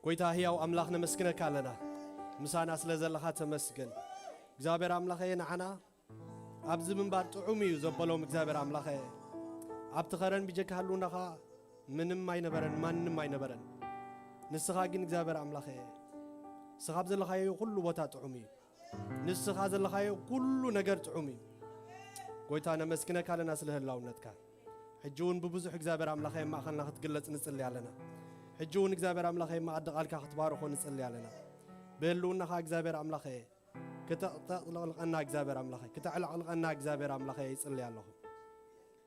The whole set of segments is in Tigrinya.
ጎይታ ህያው ኣምላኽ ነመስግነካ ኣለና። ምሳና ስለ ዘለኻ ተመስገን። እግዚኣብሔር ኣምላኸ ንዓና ኣብዚ ምንባር ጥዑም እዩ ዘበሎም እግዚኣብሔር ኣምላኸ። ኣብቲ ኸረን ብጀካ ህልውናኻ ምንም ኣይነበረን፣ ማንም ኣይነበረን። ንስኻ ግን እግዚኣብሔር ኣምላኸ ንስኻ ኣብ ዘለኻዮ ኩሉ ቦታ ጥዑም እዩ። ንስኻ ዘለኻዮ ኩሉ ነገር ጥዑም እዩ። ጎይታ ነመስግነካ ኣለና ስለ ህላውነትካ። ሕጂ እውን ብብዙሕ እግዚኣብሔር ኣምላኸ ኣብ ማእኸልና ክትግለጽ ንጽሊ ኣለና። ሕጂ እውን እግዚኣብሔር ኣምላኸ ኣብ መኣዲ ቃልካ ክትባርኾ ንጽሊ ኣለና። ብህልውናኻ እግዚኣብሔር ኣምላኸ ክተቕጠቕልቐና እግዚኣብሔር ኣምላኸ ክተዕለቕልቐና እግዚኣብሔር ኣምላኸ ይጽሊ ኣለኹ።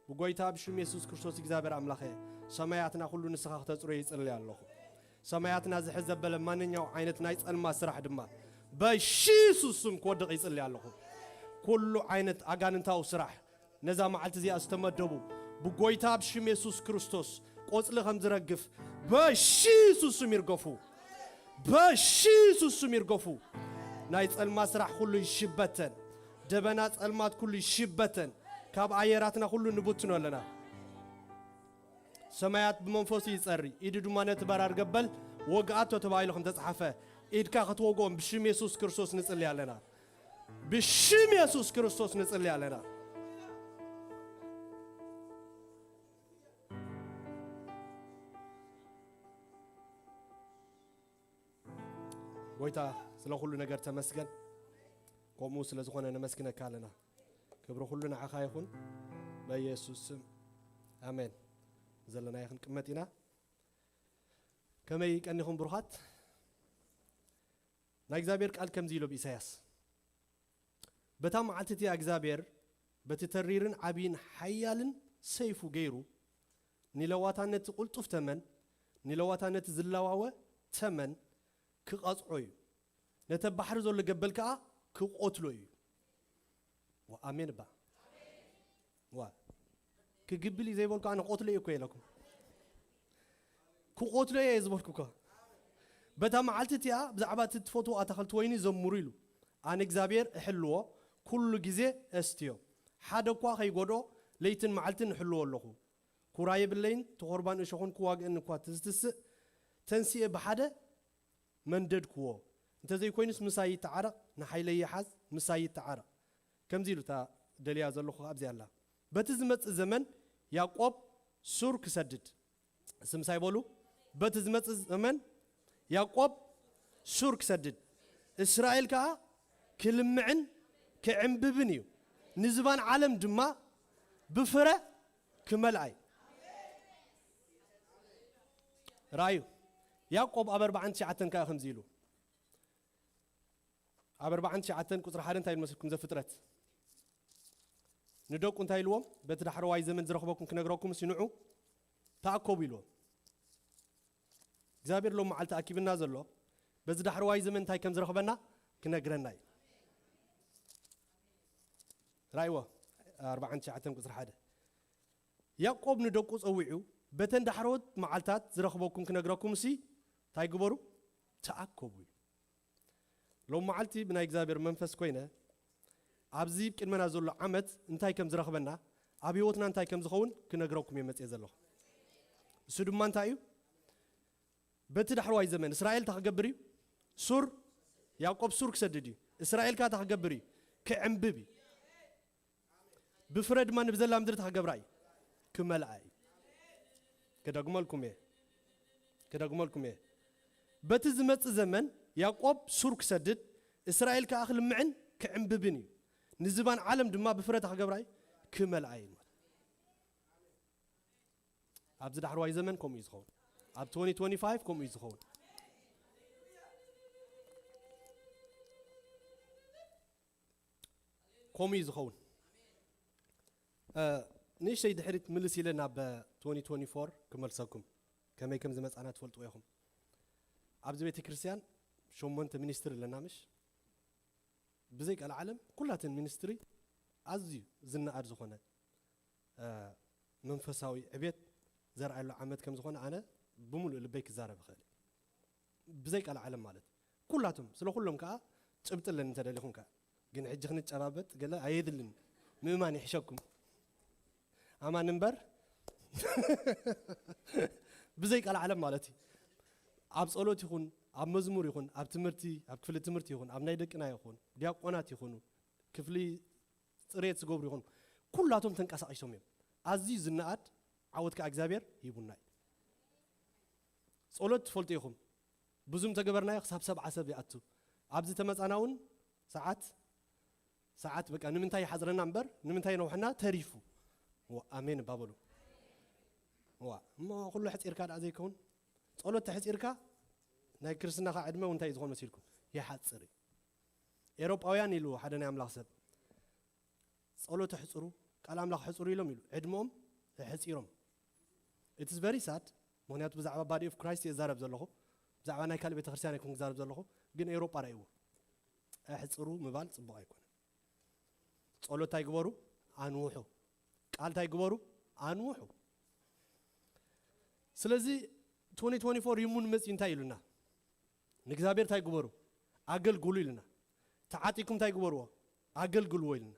ብጎይታ ብሽም የሱስ ክርስቶስ እግዚኣብሔር ኣምላኸ ሰማያትና ኩሉ ንስኻ ክተጽሮ ይጽሊ ኣለኹ። ሰማያትና ዝሕዝ ዘበለ ማንኛው ዓይነት ናይ ጸልማ ስራሕ ድማ በሺሱስ ስም ክወድቕ ይጽሊ ኣለኹ። ኩሉ ዓይነት ኣጋንንታዊ ስራሕ ነዛ መዓልቲ እዚኣ ዝተመደቡ ብጎይታ ብሽም የሱስ ክርስቶስ ቆጽሊ ከም ዝረግፍ በሺሱስ ስም ይርገፉ። በሺሱስ ስም ይርገፉ። ናይ ጸልማ ስራሕ ኩሉ ይሽበተን። ደበና ጸልማት ኩሉ ይሽበተን። ካብ ኣየራትና ኩሉ ንብትኖ ኣለና። ሰማያት ብመንፈሱ ይጸሪ፣ ኢዱ ድማ ነቲ በራር ገበል ወግኣቶ ተባሂሉ ከም ተጻሓፈ፣ ኢድካ ክትወግኦም ብሽም የሱስ ክርስቶስ ንጽሊ ኣለና። ብሽም የሱስ ክርስቶስ ንጽሊ ኣለና። ጎይታ ስለ ኩሉ ነገር ተመስገን። ከምኡ ስለ ዝኾነ ነመስግነካ ኣለና። ክብሪ ኩሉ ንዓኻ ይኹን በኢየሱስ ስም ኣሜን። ዘለና ይኽን ቅመጥ ኢና። ከመይ ቀኒኹም ብሩኻት? ናይ እግዚኣብሔር ቃል ከምዚ ኢሎ ብኢሳያስ፣ በታ መዓልቲ እቲኣ እግዚኣብሔር በቲ ተሪርን ዓብይን ሓያልን ሰይፉ ገይሩ ንለዋታን ነቲ ቁልጡፍ ተመን ንለዋታን ነቲ ዝለዋወ ተመን ክቐጽዖ እዩ። ነተ ባሕሪ ዘሎ ገበል ከኣ ክቆትሎ እዩ። ዋ ኣሜን እባ። ዋ ክግብል እዩ ዘይበልኩ ኣነ ቆትሎ እዩ እኮ ኢለኩም። ክቆትሎ እየ ዝበልኩ እኮ። በታ መዓልቲ እቲኣ ብዛዕባ እቲ ትፈትዎ ኣታኽልቲ ወይኒ ዘምሩ ኢሉ። ኣነ እግዚኣብሔር እሕልዎ ኩሉ ግዜ እስትዮ። ሓደ እኳ ከይጎድኦ ለይትን መዓልትን እሕልዎ ኣለኹ። ኩራ የብለይን፣ ተኾርባን እሾኹን ክዋግእን እኳ ትዝትስእ ተንስኤ ብሓደ መንደድክዎ። እንተዘይኮይኑስ ምሳይ ይተዓረቕ፣ ንሓይለይ ይሓዝ፣ ምሳይ ይተዓረቕ። ከምዚ ኢሉ እታ ደልያ ዘለኹ ኣብዚ ኣላ። በቲ ዝመጽእ ዘመን ያዕቆብ ሱር ክሰድድ። እስምሳይ በሉ። በቲ ዝመጽእ ዘመን ያዕቆብ ሱር ክሰድድ፣ እስራኤል ከኣ ክልምዕን ክዕምብብን እዩ። ንዝባን ዓለም ድማ ብፍረ ክመልኣ እዩ። ራእዩ ያዕቆብ ኣብ ኣርባዓን ትሽዓተን ከኣ ከምዚ ኢሉ። ኣብ ኣርባዓን ትሽዓተን ቁጽሪ ሓደ እንታይ ኢሉ መስልኩም? ዘፍጥረት ንደቁ እንታይ ኢልዎም? በቲ ዳሕረዋይ ዘመን ዝረኽበኩም ክነግረኩም ሲ ንዑ ተኣከቡ ኢልዎም። እግዚኣብሔር ሎም መዓልቲ ኣኪብና ዘሎ በዚ ዳሕረዋይ ዘመን እንታይ ከም ዝረኽበና ክነግረና እዩ። ራእይዎ ኣርባዓን ትሽዓተን ቁጽሪ ሓደ። ያዕቆብ ንደቁ ጸዊዑ በተን ዳሕረዎት መዓልታት ዝረኽበኩም ክነግረኩም ሲ እንታይ ግበሩ? ተኣከቡ እዩ። ሎም መዓልቲ ብናይ እግዚኣብሔር መንፈስ ኮይነ ኣብዚ ቅድመና ዘሎ ዓመት እንታይ ከም ዝረኽበና ኣብ ህይወትና እንታይ ከም ዝኸውን ክነግረኩም እየ መጽየ ዘለኹ። እሱ ድማ እንታይ እዩ? በቲ ዳሕረዋይ ዘመን እስራኤል እንታይ ክገብር እዩ? ሱር ያዕቆብ ሱር ክሰድድ እዩ። እስራኤል ከኣ እንታይ ክገብር እዩ? ክዕምብብ እዩ። ብፍረ ድማ ንብዘላ ምድሪ እንታይ ክገብራ እዩ? ክመልኣ እዩ። ክደግመልኩም እየ። ክደግመልኩም እየ። በቲ ዝመጽእ ዘመን ያዕቆብ ሱር ክሰድድ፣ እስራኤል ከኣ ክልምዕን ክዕምብብን እዩ። ንዝባን ዓለም ድማ ብፍረ እንታይ ክገብራ እዩ? ክመልኣ እዩ። ኣብዚ ዳሕረዋይ ዘመን ከምኡ እዩ ዝኸውን። ኣብ twenty twenty-five ከምኡ እዩ ዝኸውን። ከምኡ እዩ ዝኸውን። እ፣ ንእሽተይ ድሕሪት ምልስ ኢለ ናብ twenty twenty-four ክመልሰኩም። ከመይ ከም ዝመጻና ትፈልጥዎ ኢኹም። ኣብዚ ቤተ ክርስቲያን ሸሞንተ ሚኒስትሪ ኣለና ምሽ? ብዘይ ቃል ዓለም ኩላተን ሚኒስትሪ ኣዝዩ ዝነኣድ ዝኾነ፣ እ፣ መንፈሳዊ ዕቤት ዘርኣየሉ ዓመት ከም ዝኾነ ኣነ ብምሉእ ልበይ ክዛረብ እኽእል። ብዘይ ቃል ዓለም ማለት ኩላቶም፣ ስለ ኩሎም ከኣ ጭብጢ ኣለኒ እንተደሊኹም ከኣ። ግን ሕጂ ክንጨባበጥ ገለ ኣየድልን። ምእማን ይሕሸኩም። ኣማን እምበር ብዘይ ቃል ዓለም ማለት እዩ። ኣብ ጸሎት ይኹን፣ ኣብ መዝሙር ይኹን፣ ኣብ ትምህርቲ፣ ኣብ ክፍሊ ትምህርቲ ይኹን፣ ኣብ ናይ ደቅና ይኹን፣ ዲያቆናት ይኹኑ፣ ክፍሊ ጽሬት ዝገብሩ ይኹን፣ ኩላቶም ተንቀሳቒሶም እዮም። ኣዝዩ ዝነኣድ ዓወት ከኣ እግዚኣብሔር ሂቡና እዩ። ጸሎት ትፈልጡ ኢኹም። ብዙም ተገበርናዮ ክሳብ ሰብዓ ሰብ ይኣቱ። ኣብዚ ተመጻና እውን ሰዓት፣ ሰዓት በቃ ንምንታይ ይሓጽረና እምበር፣ ንምንታይ ነውሕና ተሪፉ። ዋ፣ ኣሜን እባ በሉ። ዋ፣ እሞ ኩሉ ሕጺርካ ደኣ ዘይከውን? ጸሎት ተሕጺርካ ናይ ክርስትናኻ ዕድመ እውን እንታይ ዝኾን መሲልኩም? ይሓጽር እዩ። ኤውሮጳውያን ኢሉ ሓደ ናይ ኣምላኽ ሰብ፣ "ጸሎት ኣሕጽሩ፣ ቃል ኣምላኽ ኣሕጽሩ" ኢሎም ኢሉ ዕድመኦም ኣሕጺሮም። It is very sad። ምኽንያቱ ብዛዕባ body of Christ እየ ዝዛረብ ዘለኹ፣ ብዛዕባ ናይ ካልእ ቤተክርስትያን ኣይኮን ክዛረብ ዘለኹ። ግን ኤውሮጳ ራእይዎ፣ ኣሕጽሩ ምባል ጽቡቕ ኣይኮነን። ጸሎት እንታይ ግበሩ? ኣንውሑ። ቃል እንታይ ግበሩ? ኣንውሑ። ስለዚ twenty twenty-four ይሙን መጺኡ እንታይ ኢሉና? ንእግዚኣብሔር እንታይ ግበሩ? ኣገልግሉ ኢሉና። ተዓጢኩም እንታይ ግበርዎ? ኣገልግልዎ ኢሉና።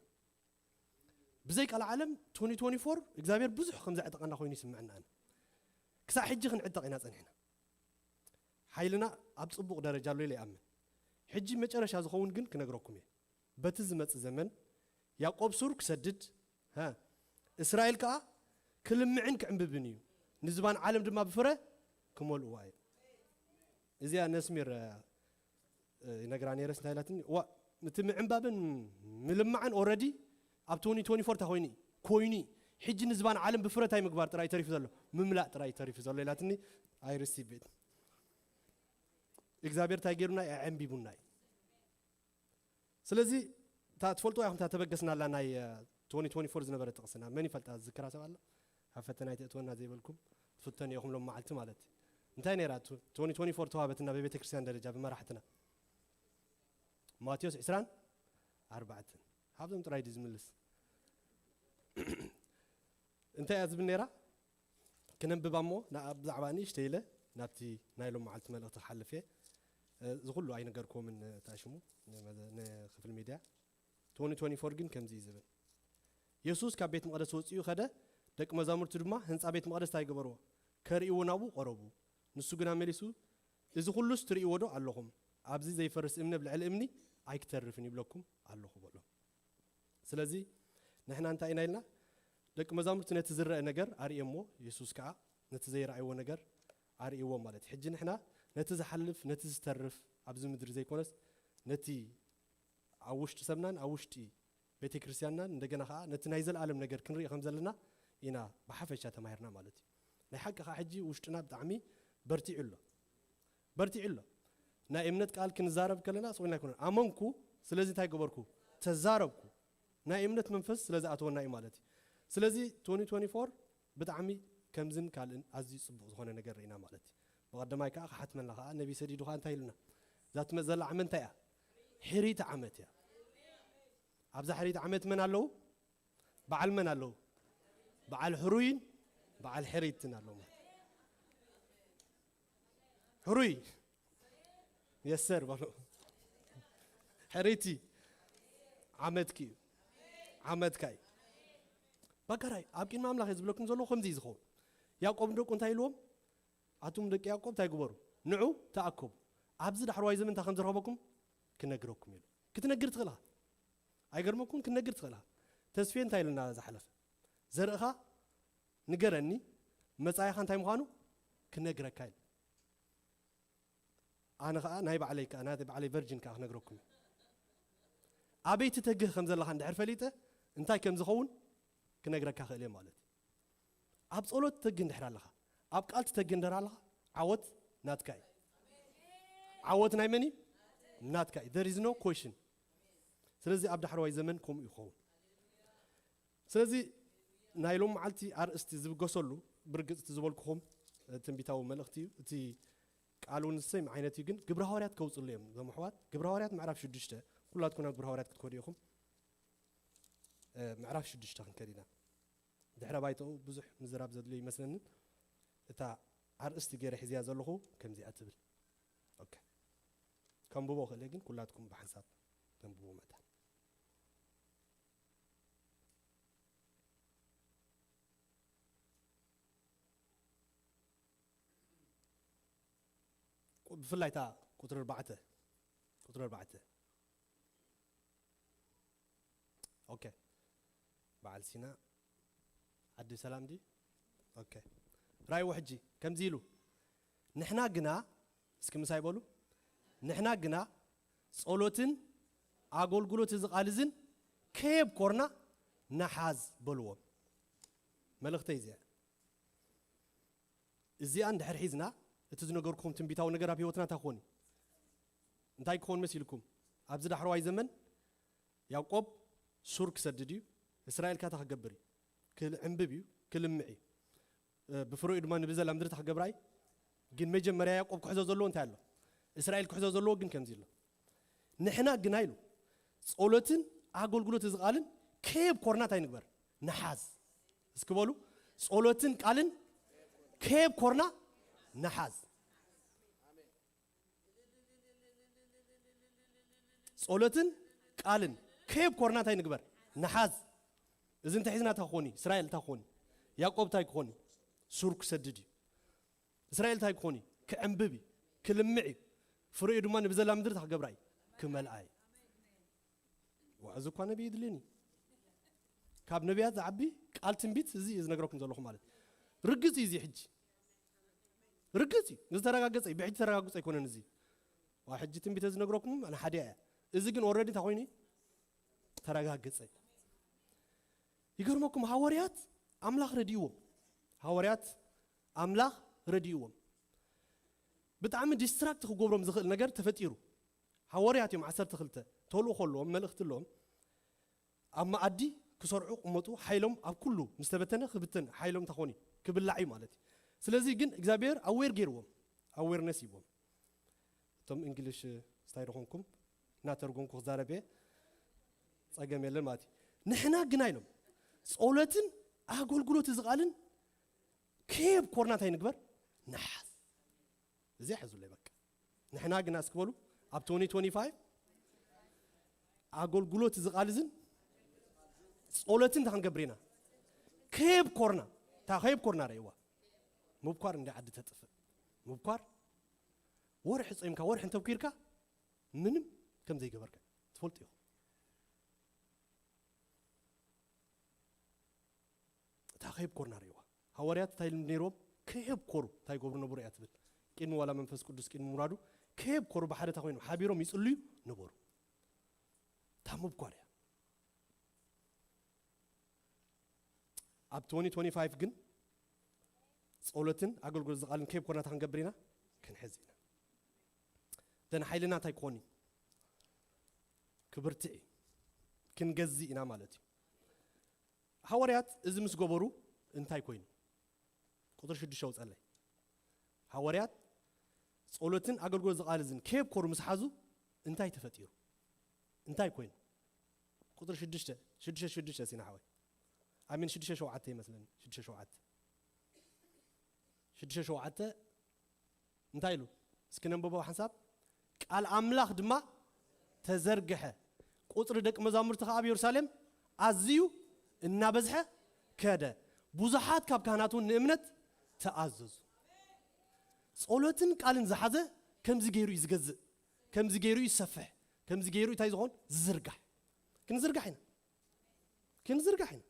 ብዘይ ቃል ዓለም twenty twenty-four እግዚኣብሔር ብዙሕ ከም ዘዕጠቐና ኮይኑ ይስምዐና። ኣነ ክሳዕ ሕጂ ክንዕጠቕ ኢና ጸኒሕና። ሓይልና ኣብ ጽቡቕ ደረጃ ኣሎ ኢለ ይኣምን። ሕጂ መጨረሻ ዝኸውን ግን ክነግረኩም እየ። በቲ ዝመጽእ ዘመን ያዕቆብ ሱር ክሰድድ፣ ሃ፣ እስራኤል ከኣ ክልምዕን ክዕምብብን እዩ። ንዝባን ዓለም ድማ ብፍረ ክመልእዋ እዩ። እዚኣ ነስሚር፣ እ፣ ይነግራ ነይረስ እንታይ ኢላትኒ? ዋ፣ እቲ ምዕንባብን ምልማዕን ኦረዲ ኣብ twenty twenty-four እንታይ ኮይኑ እዩ? ኮይኑ እዩ። ሕጂ ንዝባን ዓለም ብፍረ እንታይ ምግባር ጥራይ ተሪፉ ዘሎ? ምምላእ ጥራይ ተሪፉ ዘሎ ኢላትኒ። I receive it። እግዚኣብሔር እንታይ ገይሩና እዩ? ኣዕንቢቡና እዩ። ስለዚ እታ ትፈልጥዋ ኢኹም፣ እታ ተበገስናላ ናይ፣ እ፣ twenty twenty-four ዝነበረ ጥቕስና መን ይፈልጣ? ዝዝክራ ሰብ ኣሎ? ኣብ ፈተና ኣይተእትወና ዘይበልኩም ትፍተኑ ኢኹም ሎም መዓልቲ ማለት እዩ። እንታይ ነይራ? twenty twenty-four ተዋህበትና ብቤተ ክርስቲያን ደረጃ ብመራሕትና። ማቴዎስ ዕስራን ኣርባዕተን። ካብዞም ጥራይ ድዩ ዝምልስ? እንታይ እያ ዝብል ነይራ? ክነንብባ እሞ ንኣ-፣ ብዛዕባ ንእሽተይ ኢለ ናብቲ ናይ ሎም መዓልቲ መልእኽቲ ክሓልፍ እየ። እ፣ እዚ ኩሉ ኣይነገርኩዎምን፣ እ፣ እታ ሽሙ ንመዘ-፣ ንክፍሊ ሚድያ። twenty twenty-four ግን ከምዚ እዩ ዝብል። የሱስ ካብ ቤት መቕደስ ወጺኡ ኸደ፣ ደቂ መዛሙርቱ ድማ ህንጻ ቤት መቕደስ እንታይ ገበርዎ? ከርእይዎ ናብኡ ቀረቡ። ንሱ ግና መሊሱ፣ "እዚ ኩሉስ ትርእይዎ ዶ ኣለኹም? ኣብዚ ዘይፈርስ እምኒ ኣብ ልዕሊ እምኒ ኣይክተርፍን ይብለኩም ኣለኹ" በሎም። ስለዚ ንሕና እንታይ ኢና ኢልና? ደቂ መዛሙርቲ ነቲ ዝረአ ነገር ኣርእየሞ፣ የሱስ ከኣ ነቲ ዘይረኣይዎ ነገር ኣርእይዎም ማለት እዩ። ሕጂ ንሕና ነቲ ዝሓልፍ፣ ነቲ ዝተርፍ ኣብዚ ምድሪ ዘይኮነስ፣ ነቲ ኣብ ውሽጢ ሰብናን ኣብ ውሽጢ ቤተ ክርስቲያንናን እንደገና ከኣ ነቲ ናይ ዘለኣለም ነገር ክንርኢ ከም ዘለና ኢና ብሓፈሻ ተማሂርና ማለት እዩ። ናይ ሓቂ ከኣ ሕጂ ውሽጥና ብጣዕሚ በርቲዑ ኣሎ። በርቲዑ ኣሎ። ናይ እምነት ቃል ክንዛረብ ከለና ስቕ ኢልና ኣይኮነን። ኣመንኩ፣ ስለዚ እንታይ ገበርኩ? ተዛረብኩ። ናይ እምነት መንፈስ ስለ ዝኣተወና እዩ ማለት እዩ። ስለዚ twenty twenty-four ብጣዕሚ ከምዝን ካልእን ኣዝዩ ጽቡቕ ዝኾነ ነገር ርኢና ማለት እዩ። ብቐዳማይ ከኣ ክሓትመልና ከኣ ነቢይ ሰዲዱ ከኣ እንታይ ኢሉና? እዛ ትመጽእ ዘላ ዓመት እንታይ እያ? ሕርይቲ ዓመት እያ። ኣብዛ ሕርይቲ ዓመት መን ኣለዉ? በዓል መን ኣለዉ? በዓል ሕሩይን በዓል ሕርይትን ኣለዉ ማለት እዩ። ሕሩይ የሰር በሎ። ሕርይቲ ዓመትኪ እዩ። ዓመትካ እዩ። በጋራይ ኣብ ቅድሚ ኣምላኽ እየ ዝብለኩም ዘለኹ ከምዚ እዩ ዝኸውን። ያዕቆብ ንደቁ እንታይ ኢልዎም? ኣቱም ደቂ ያዕቆብ እንታይ ግበሩ? ንዑ ተኣከቡ። ኣብዚ ዳሕረዋይ ዘመን እንታይ ከም ዝረኸበኩም ክነግረኩም ኢሉ። ክትነግር ትኽእል ኢኻ። ኣይገርመኩም? ክትነግር ትኽእል ኢኻ። ተስፌ እንታይ ኢሉና ዝሓለፈ? "ዘርእኻ ንገረኒ፣ መጻኢኻ እንታይ ምዃኑ ክነግረካ" ኢሉ። ኣነ ኸኣ ናይ ባዕለይ ከኣ፣ ናይ ባዕለይ ቨርጅን ከኣ ክነግረኩም እየ። ኣበይ ትተግህ ከም ዘለኻ እንድሕር ፈሊጠ፣ እንታይ ከም ዝኸውን ክነግረካ ክእል እየ ማለት እዩ። ኣብ ጸሎት ትተግህ እንድሕር ኣለኻ፣ ኣብ ቃል ትተግህ እንድሕር ኣለኻ፣ ዓወት ናትካ እዩ። ዓወት ናይ መን እዩ? ናትካ እዩ። There is no question። ስለዚ ኣብ ዳሕረዋይ ዘመን ከምኡ ይኸውን። ስለዚ ናይ ሎም መዓልቲ ኣርእስቲ ዝብገሰሉ፣ ብርግጽ እቲ ዝበልኩኹም፣ እ፣ ትንቢታዊ መልእኽቲ እዩ። እቲ ቃል እውን ዝሰም ዓይነት እዩ፣ ግን ግብረ ሃዋርያት ከውጽሉ እዮም እዞም ኣሕዋት። ግብረ ሃዋርያት ምዕራፍ ሽዱሽተ፣ ኩላትኩም ናብ ግብረ ሃዋርያት ክትከዱ ኢኹም። እ፣ ምዕራፍ ሽዱሽተ ክንከድ ኢና። ድሕረ ባይታኡ ብዙሕ ምዝራብ ዘድልዮ ይመስለንን፣ እታ ኣርእስቲ ገይረ ሒዝያ ዘለኹ ከምዚኣ ትብል። ኦኬ። ከንብቦ ክእል እየ፣ ግን ኩላትኩም ብሓንሳብ ተንብቦ መታን። ብፍላይ እታ ቁፅሪ ኣርባዕተ፣ ቁፅሪ ኣርባዕተ። ኦኬ፣ በዓል ሲና ዓዲ ሰላም ድዩ? ኦኬ፣ ራእይዎ ሕጂ ከምዚ ኢሉ፣ ንሕና ግና፣ እስኪ ምሳይ በሉ፣ ንሕና ግና ጸሎትን ኣገልግሎት እዚ ቃል እዝን ከየብኮርና ንሓዝ በልዎም። መልእኽተይ እዚኣ። እዚኣ እንድሕር ሒዝና፣ እቲ ዝነገርኩም ትንቢታዊ ነገር ኣብ ህይወትና እንታይ ክኾን እዩ? እንታይ ክኾን መሲልኩም? ኣብዚ ዳሕረዋይ ዘመን ያዕቆብ ሱር ክሰድድ እዩ፣ እስራኤል ካታ ክገብር እዩ፣ ክዕምብብ እዩ፣ ክልምዕ እዩ። እ፣ ብፍረኡ ድማ ንብዘላ ምድሪ ክገብራ እዩ። ግን መጀመርያ ያዕቆብ ክሕዞ ዘለዎ እንታይ ኣሎ? እስራኤል ክሕዞ ዘለዎ ግን ከምዚ ኣሎ። ንሕና ግና ኢሉ ጸሎትን ኣገልግሎት እዚ ቃልን ከየብኮርና እንታይ ንግበር? ንሓዝ። እስኪ በሉ፣ ጸሎትን ቃልን ከየብኮርና ንሓዝ። ጸሎትን ቃልን ከየብኮርና እንታይ ንግበር? ንሓዝ። እዚ እንተሒዝና እንታይ ክኾን እዩ? እስራኤል እንታይ ክኾን እዩ? ያዕቆብ እንታይ ክኾን እዩ? ሱር ክሰድድ እዩ። እስራኤል እንታይ ክኾን እዩ? ክዕምብብ እዩ፣ ክልምዕ እዩ። ፍሬኡ ድማ ንብዘላ ምድሪ እንታይ ክገብራ እዩ? ክመልኣ እዩ። ዋ፣ እዚ እኳ ነቢይ የድልየኒ። ካብ ነቢያት ዝዓቢ ቃል ትንቢት እዚ እዩ ዝነግረኩም ዘለኹ ማለት እዩ። ርግጽ እዩ እዚ ሕጂ። ርግጽ እዩ። ዝተረጋገጸ እዩ። ብሕጂ ተረጋግጸ ኣይኮነን እዚ። ዋ፣ ሕጂ ትንቢት ዝነግረኩም ኣነ ሓደ እያ። እዚ ግን ኦልሬዲ እንታይ ኮይኑ እዩ? ተረጋገጸ እዩ። ይገርመኩም፣ ሃዋርያት ኣምላኽ ረድእዎም። ሃዋርያት ኣምላኽ ረድእዎም። ብጣዕሚ ዲስትራክት ክገብሮም ዝኽእል ነገር ተፈጢሩ። ሃዋርያት እዮም ዓሰርተ ክልተ። ተልእኾ ኣለዎም፣ መልእኽቲ ኣለዎም። ኣብ መኣዲ ክሰርዑ ቅመጡ፣ ሓይሎም ኣብ ኩሉ ምስ ተበተነ ክብተን፣ ሓይሎም እንታይ ክኾን እዩ? ክብላዕ እዩ ማለት እዩ። ስለዚ ግን እግዚኣብሔር ኣዌር ገይርዎም፣ ኣዌርነስ ሂብዎም። እቶም እንግሊሽ ስታይ ዝኾንኩም እናተርጎምኩ ክዛረብ እየ፣ ጸገም የለን ማለት እዩ። ንሕና ግና ኢሎም ጸሎትን ኣገልግሎት እዚ ቃልን ከየብኮርና እንታይ ንግበር? ንሓዝ። እዚ ሕዙለይ በቃ። ንሕና ግና እስኪ በሉ፣ ኣብ ትወንቲ ትወንቲ ፋይቭ ኣገልግሎት እዚ ቃል እዝን ጸሎትን እንታይ ክንገብር ኢና? ከየብኮርና። እታ ከየብኮርና ረእይዋ። ምብኳር እንዲ ዓዲ ተጥፍእ። ምብኳር ወርሒ ጾይምካ፣ ወርሒ እንተብኪርካ ምንም ከም ዘይገበርካ ትፈልጡ ኢኹም። እታ ከየብኮርና ርእይዋ። ሃዋርያት እንታይ ኢሎም ነይሮም? ከየብኮሩ እንታይ ይገብሩ ነበሩ እያ ትብል። ቅድሚ ዋላ መንፈስ ቅዱስ ቅድሚ ምውራዱ ከየብኮሩ ብሓደ እንታይ ኮይኖም? ሓቢሮም ይጽልዩ ነበሩ። እታ ምብኳር እያ። ኣብ ትወንቲ ትወንቲ ፋይቭ ግን ጸሎትን ኣገልግሎት ዝቃልን ከየብኮርና እንታይ ክንገብር ኢና? ክንሕዝ ኢና። ደን ሓይልና እንታይ ክኾን እዩ? ክብርትዕ እዩ። ክንገዝእ ኢና ማለት እዩ። ሃዋርያት እዚ ምስ ገበሩ እንታይ ኮይኑ? ቁፅሪ ሽዱሽተ ውፀለይ። ሃዋርያት ጸሎትን ኣገልግሎት ዝቃል እዝን ከየብኮሩ ምስ ሓዙ እንታይ ተፈጢሩ? እንታይ ኮይኑ? ቁፅሪ ሽዱሽተ፣ ሽዱሽተ ሽዱሽተ ሲና ሓወይ። ኣሚን ሽዱሽተ ሸውዓተ ይመስለኒ። ሽዱሽተ ሸውዓተ። ሽዱሽተ ሸውዓተ እንታይ ኢሉ? እስኪ ነንብቦ ሓንሳብ። ቃል ኣምላኽ ድማ ተዘርግሐ። ቁጽሪ ደቂ መዛሙርቲ ከኣ ኣብ የሩሳሌም ኣዝዩ እናበዝሐ ከደ። ብዙሓት ካብ ካህናት እውን ንእምነት ተኣዘዙ። ጸሎትን ቃልን ዝሓዘ ከምዚ ገይሩ እዩ ዝገዝእ። ከምዚ ገይሩ እዩ ዝሰፍሕ። ከምዚ ገይሩ እንታይ ዝኾን? ዝዝርጋሕ። ክንዝርጋሕ ኢና። ክንዝርጋሕ ኢና።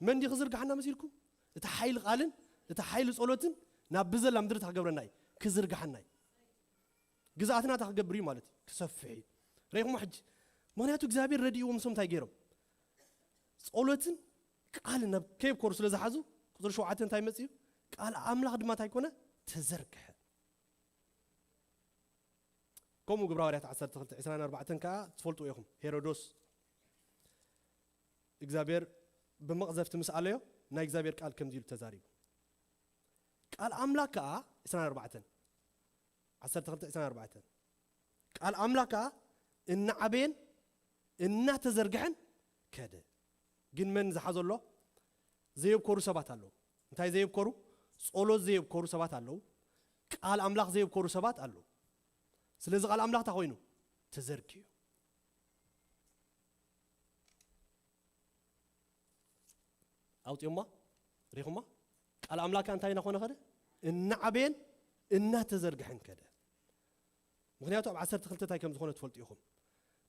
መን ድዩ ክዝርጋሓና መሲልኩም? እቲ ሓይሊ ቃልን እቲ ሓይሊ ጸሎትን ናብ ብዘላ ምድሪ እንታይ ክገብረና እዩ? ክዝርጋሓና እዩ። ግዝኣትና እንታይ ክገብር እዩ ማለት እዩ? ክሰፍሕ እዩ። ርኢኹሞ ሕጂ? ምኽንያቱ እግዚኣብሔር ረድእዎም፣ ንሶም እንታይ ገይሮም? ጸሎትን ቃልን ናብ ከየብኮሩ ስለ ዝሓዙ፣ ቁጽሪ ሸውዓተ እንታይ መጺኡ? ቃል ኣምላኽ ድማ እንታይ ኮነ? ተዘርግሐ። ከምኡ ግብረ ሃዋርያት ዓሰርተ ክልተ ዕስራን ኣርባዕተን ከኣ ትፈልጡ ኢኹም። ሄሮዶስ እግዚኣብሔር ብመቕዘፍቲ ምስ ኣለዮ ናይ እግዚኣብሔር ቃል ከምዚ ኢሉ ተዛሪቡ። ቃል ኣምላኽ ከኣ ዕስራን ኣርባዕተን፣ ዓሰርተ ክልተ ዕስራን ኣርባዕተን፣ ቃል ኣምላኽ ከኣ እናዓበየን እናተዘርግሐን ከደ። ግን መን ዝሓዞ ኣሎ? ዘየብኮሩ ሰባት ኣለዉ። እንታይ ዘየብኮሩ? ጸሎት ዘየብኮሩ ሰባት ኣለዉ። ቃል ኣምላኽ ዘየብኮሩ ሰባት ኣለዉ። ስለዚ ቃል ኣምላኽ እንታይ ኮይኑ? ተዘርጊሑ። ኣውፂኦማ? ሪኹማ? ቃል ኣምላኽ እንታይ እናኾነ ኸደ? እናዓበየን እናተዘርግሐን ከደ። ምኽንያቱ ኣብ ዓሰርተ ክልተ እንታይ ከም ዝኾነ ትፈልጡ ኢኹም።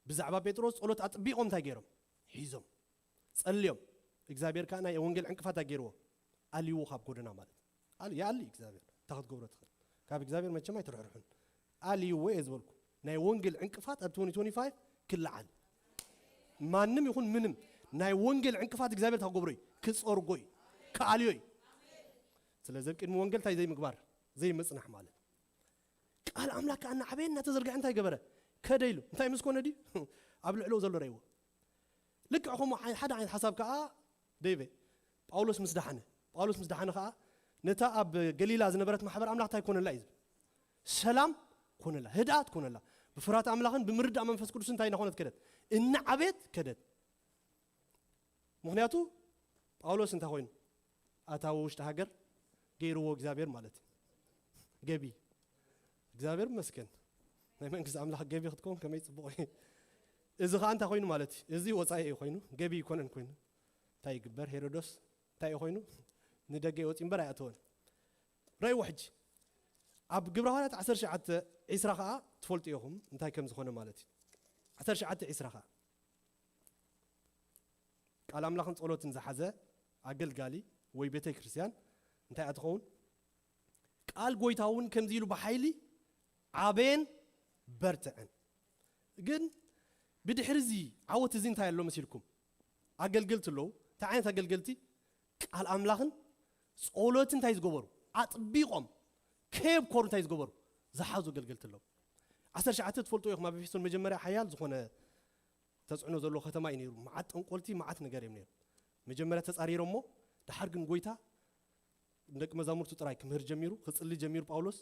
ብዛዕባ ጴጥሮስ ጸሎት ኣጥቢቖም እንታይ ገይሮም? ሒዞም ጸልዮም። እግዚኣብሔር ከኣ ናይ ወንጌል ዕንቅፋት ኣገይርዎ፣ ኣልይዎ ካብ ጎደና ማለት። ኣል- ይኣሊ እግዚኣብሔር፣ እንታይ ክትገብሮ ትኽእል? ካብ እግዚኣብሔር መቸም ኣይትርሕርሑን። ኣልይዎ እየ ዝበልኩ። ናይ ወንጌል ዕንቅፋት ኣብ ትወንቲ ትወንቲ ፋይቭ ክለዓል። ማንም ይኹን ምንም ናይ ወንጌል ዕንቅፋት እግዚኣብሔር እንታይ ክገብሮ እዩ? ክጸርጎ እዩ፣ ክኣልዮ እዩ። ስለዚ ኣብ ቅድሚ ወንጌል እንታይ ዘይምግባር? ዘይምጽናሕ ማለት። ቃል ኣምላክ ከኣ እናዓበየ እናተዘርግሐ እንታይ ገበረ? ከደ ኢሉ። እንታይ ምስ ኮነ ድዩ? ኣብ ልዕሊኡ ዘሎ ረእይዎ። ልክዕ ከምኡ ዓይ- ሓደ ዓይነት ሓሳብ ከኣ ደይበ ጳውሎስ ምስ ደሓነ፣ ጳውሎስ ምስ ደሓነ ከኣ ነታ ኣብ ገሊላ ዝነበረት ማሕበር ኣምላኽ እንታይ ኮነላ እዩ ዝብል? ሰላም ኮነላ፣ ህድኣት ኮነላ። ብፍርሃት ኣምላኽን ብምርዳእ መንፈስ ቅዱስ እንታይ እናኾነት ከደት? እናዓበየት ከደት። ምኽንያቱ ጳውሎስ እንታይ ኮይኑ? ኣታዊ ውሽጢ ሃገር ገይርዎ እግዚኣብሔር ማለት እዩ። ገቢ እግዚኣብሔር ይመስገን። ናይ መንግስቲ ኣምላኽ ገቢ ክትከውን ከመይ ጽቡቕ እዩ። እዚ ኸኣ እንታይ ኮይኑ ማለት እዩ? እዚ ወጻኢ እዩ ኮይኑ፣ ገቢ ይኮነን ኮይኑ። እንታይ ይግበር? ሄሮዶስ እንታይ እዩ ኮይኑ? ንደገ ይወጽእ እምበር ኣይኣተወን። ረእይዎ ሕጂ። ኣብ ግብረ ሃዋርያት ዓሰርተ ትሽዓተ ዒስራ ኸኣ ትፈልጡ ኢኹም እንታይ ከም ዝኾነ ማለት እዩ። ዓሰርተ ትሽዓተ ዒስራ ኸኣ ቃል ኣምላኽን ጸሎትን ዝሓዘ ኣገልጋሊ ወይ ቤተ ክርስቲያን እንታይ እያ ትኸውን? ቃል ጎይታ እውን ከምዚ ኢሉ ብሓይሊ ዓበየን በርትዐን። ግን ብድሕሪ እዚ ዓወት እዚ እንታይ ኣሎ መሲልኩም? ኣገልገልቲ ኣለዉ። እንታይ ዓይነት ኣገልገልቲ? ቃል ኣምላኽን ጸሎትን እንታይ ዝገበሩ? ኣጥቢቖም ከየብኮሩ እንታይ ዝገበሩ? ዝሓዙ ኣገልገልቲ ኣለዉ። ዓሰርተ ትሽዓተ ትፈልጡ ኢኹም፣ ኣብ ኤፌሶን መጀመርያ ሓያል ዝኾነ ተጽዕኖ ዘለዎ ከተማ እዩ ነይሩ። መዓት ጠንቆልቲ፣ መዓት ነገር እዮም ነይሩ። መጀመርያ ተጻሪሮሞ፣ ድሓር ግን ጎይታ ንደቂ መዛሙርቱ ጥራይ ክምህር ጀሚሩ፣ ክጽሊ ጀሚሩ ጳውሎስ።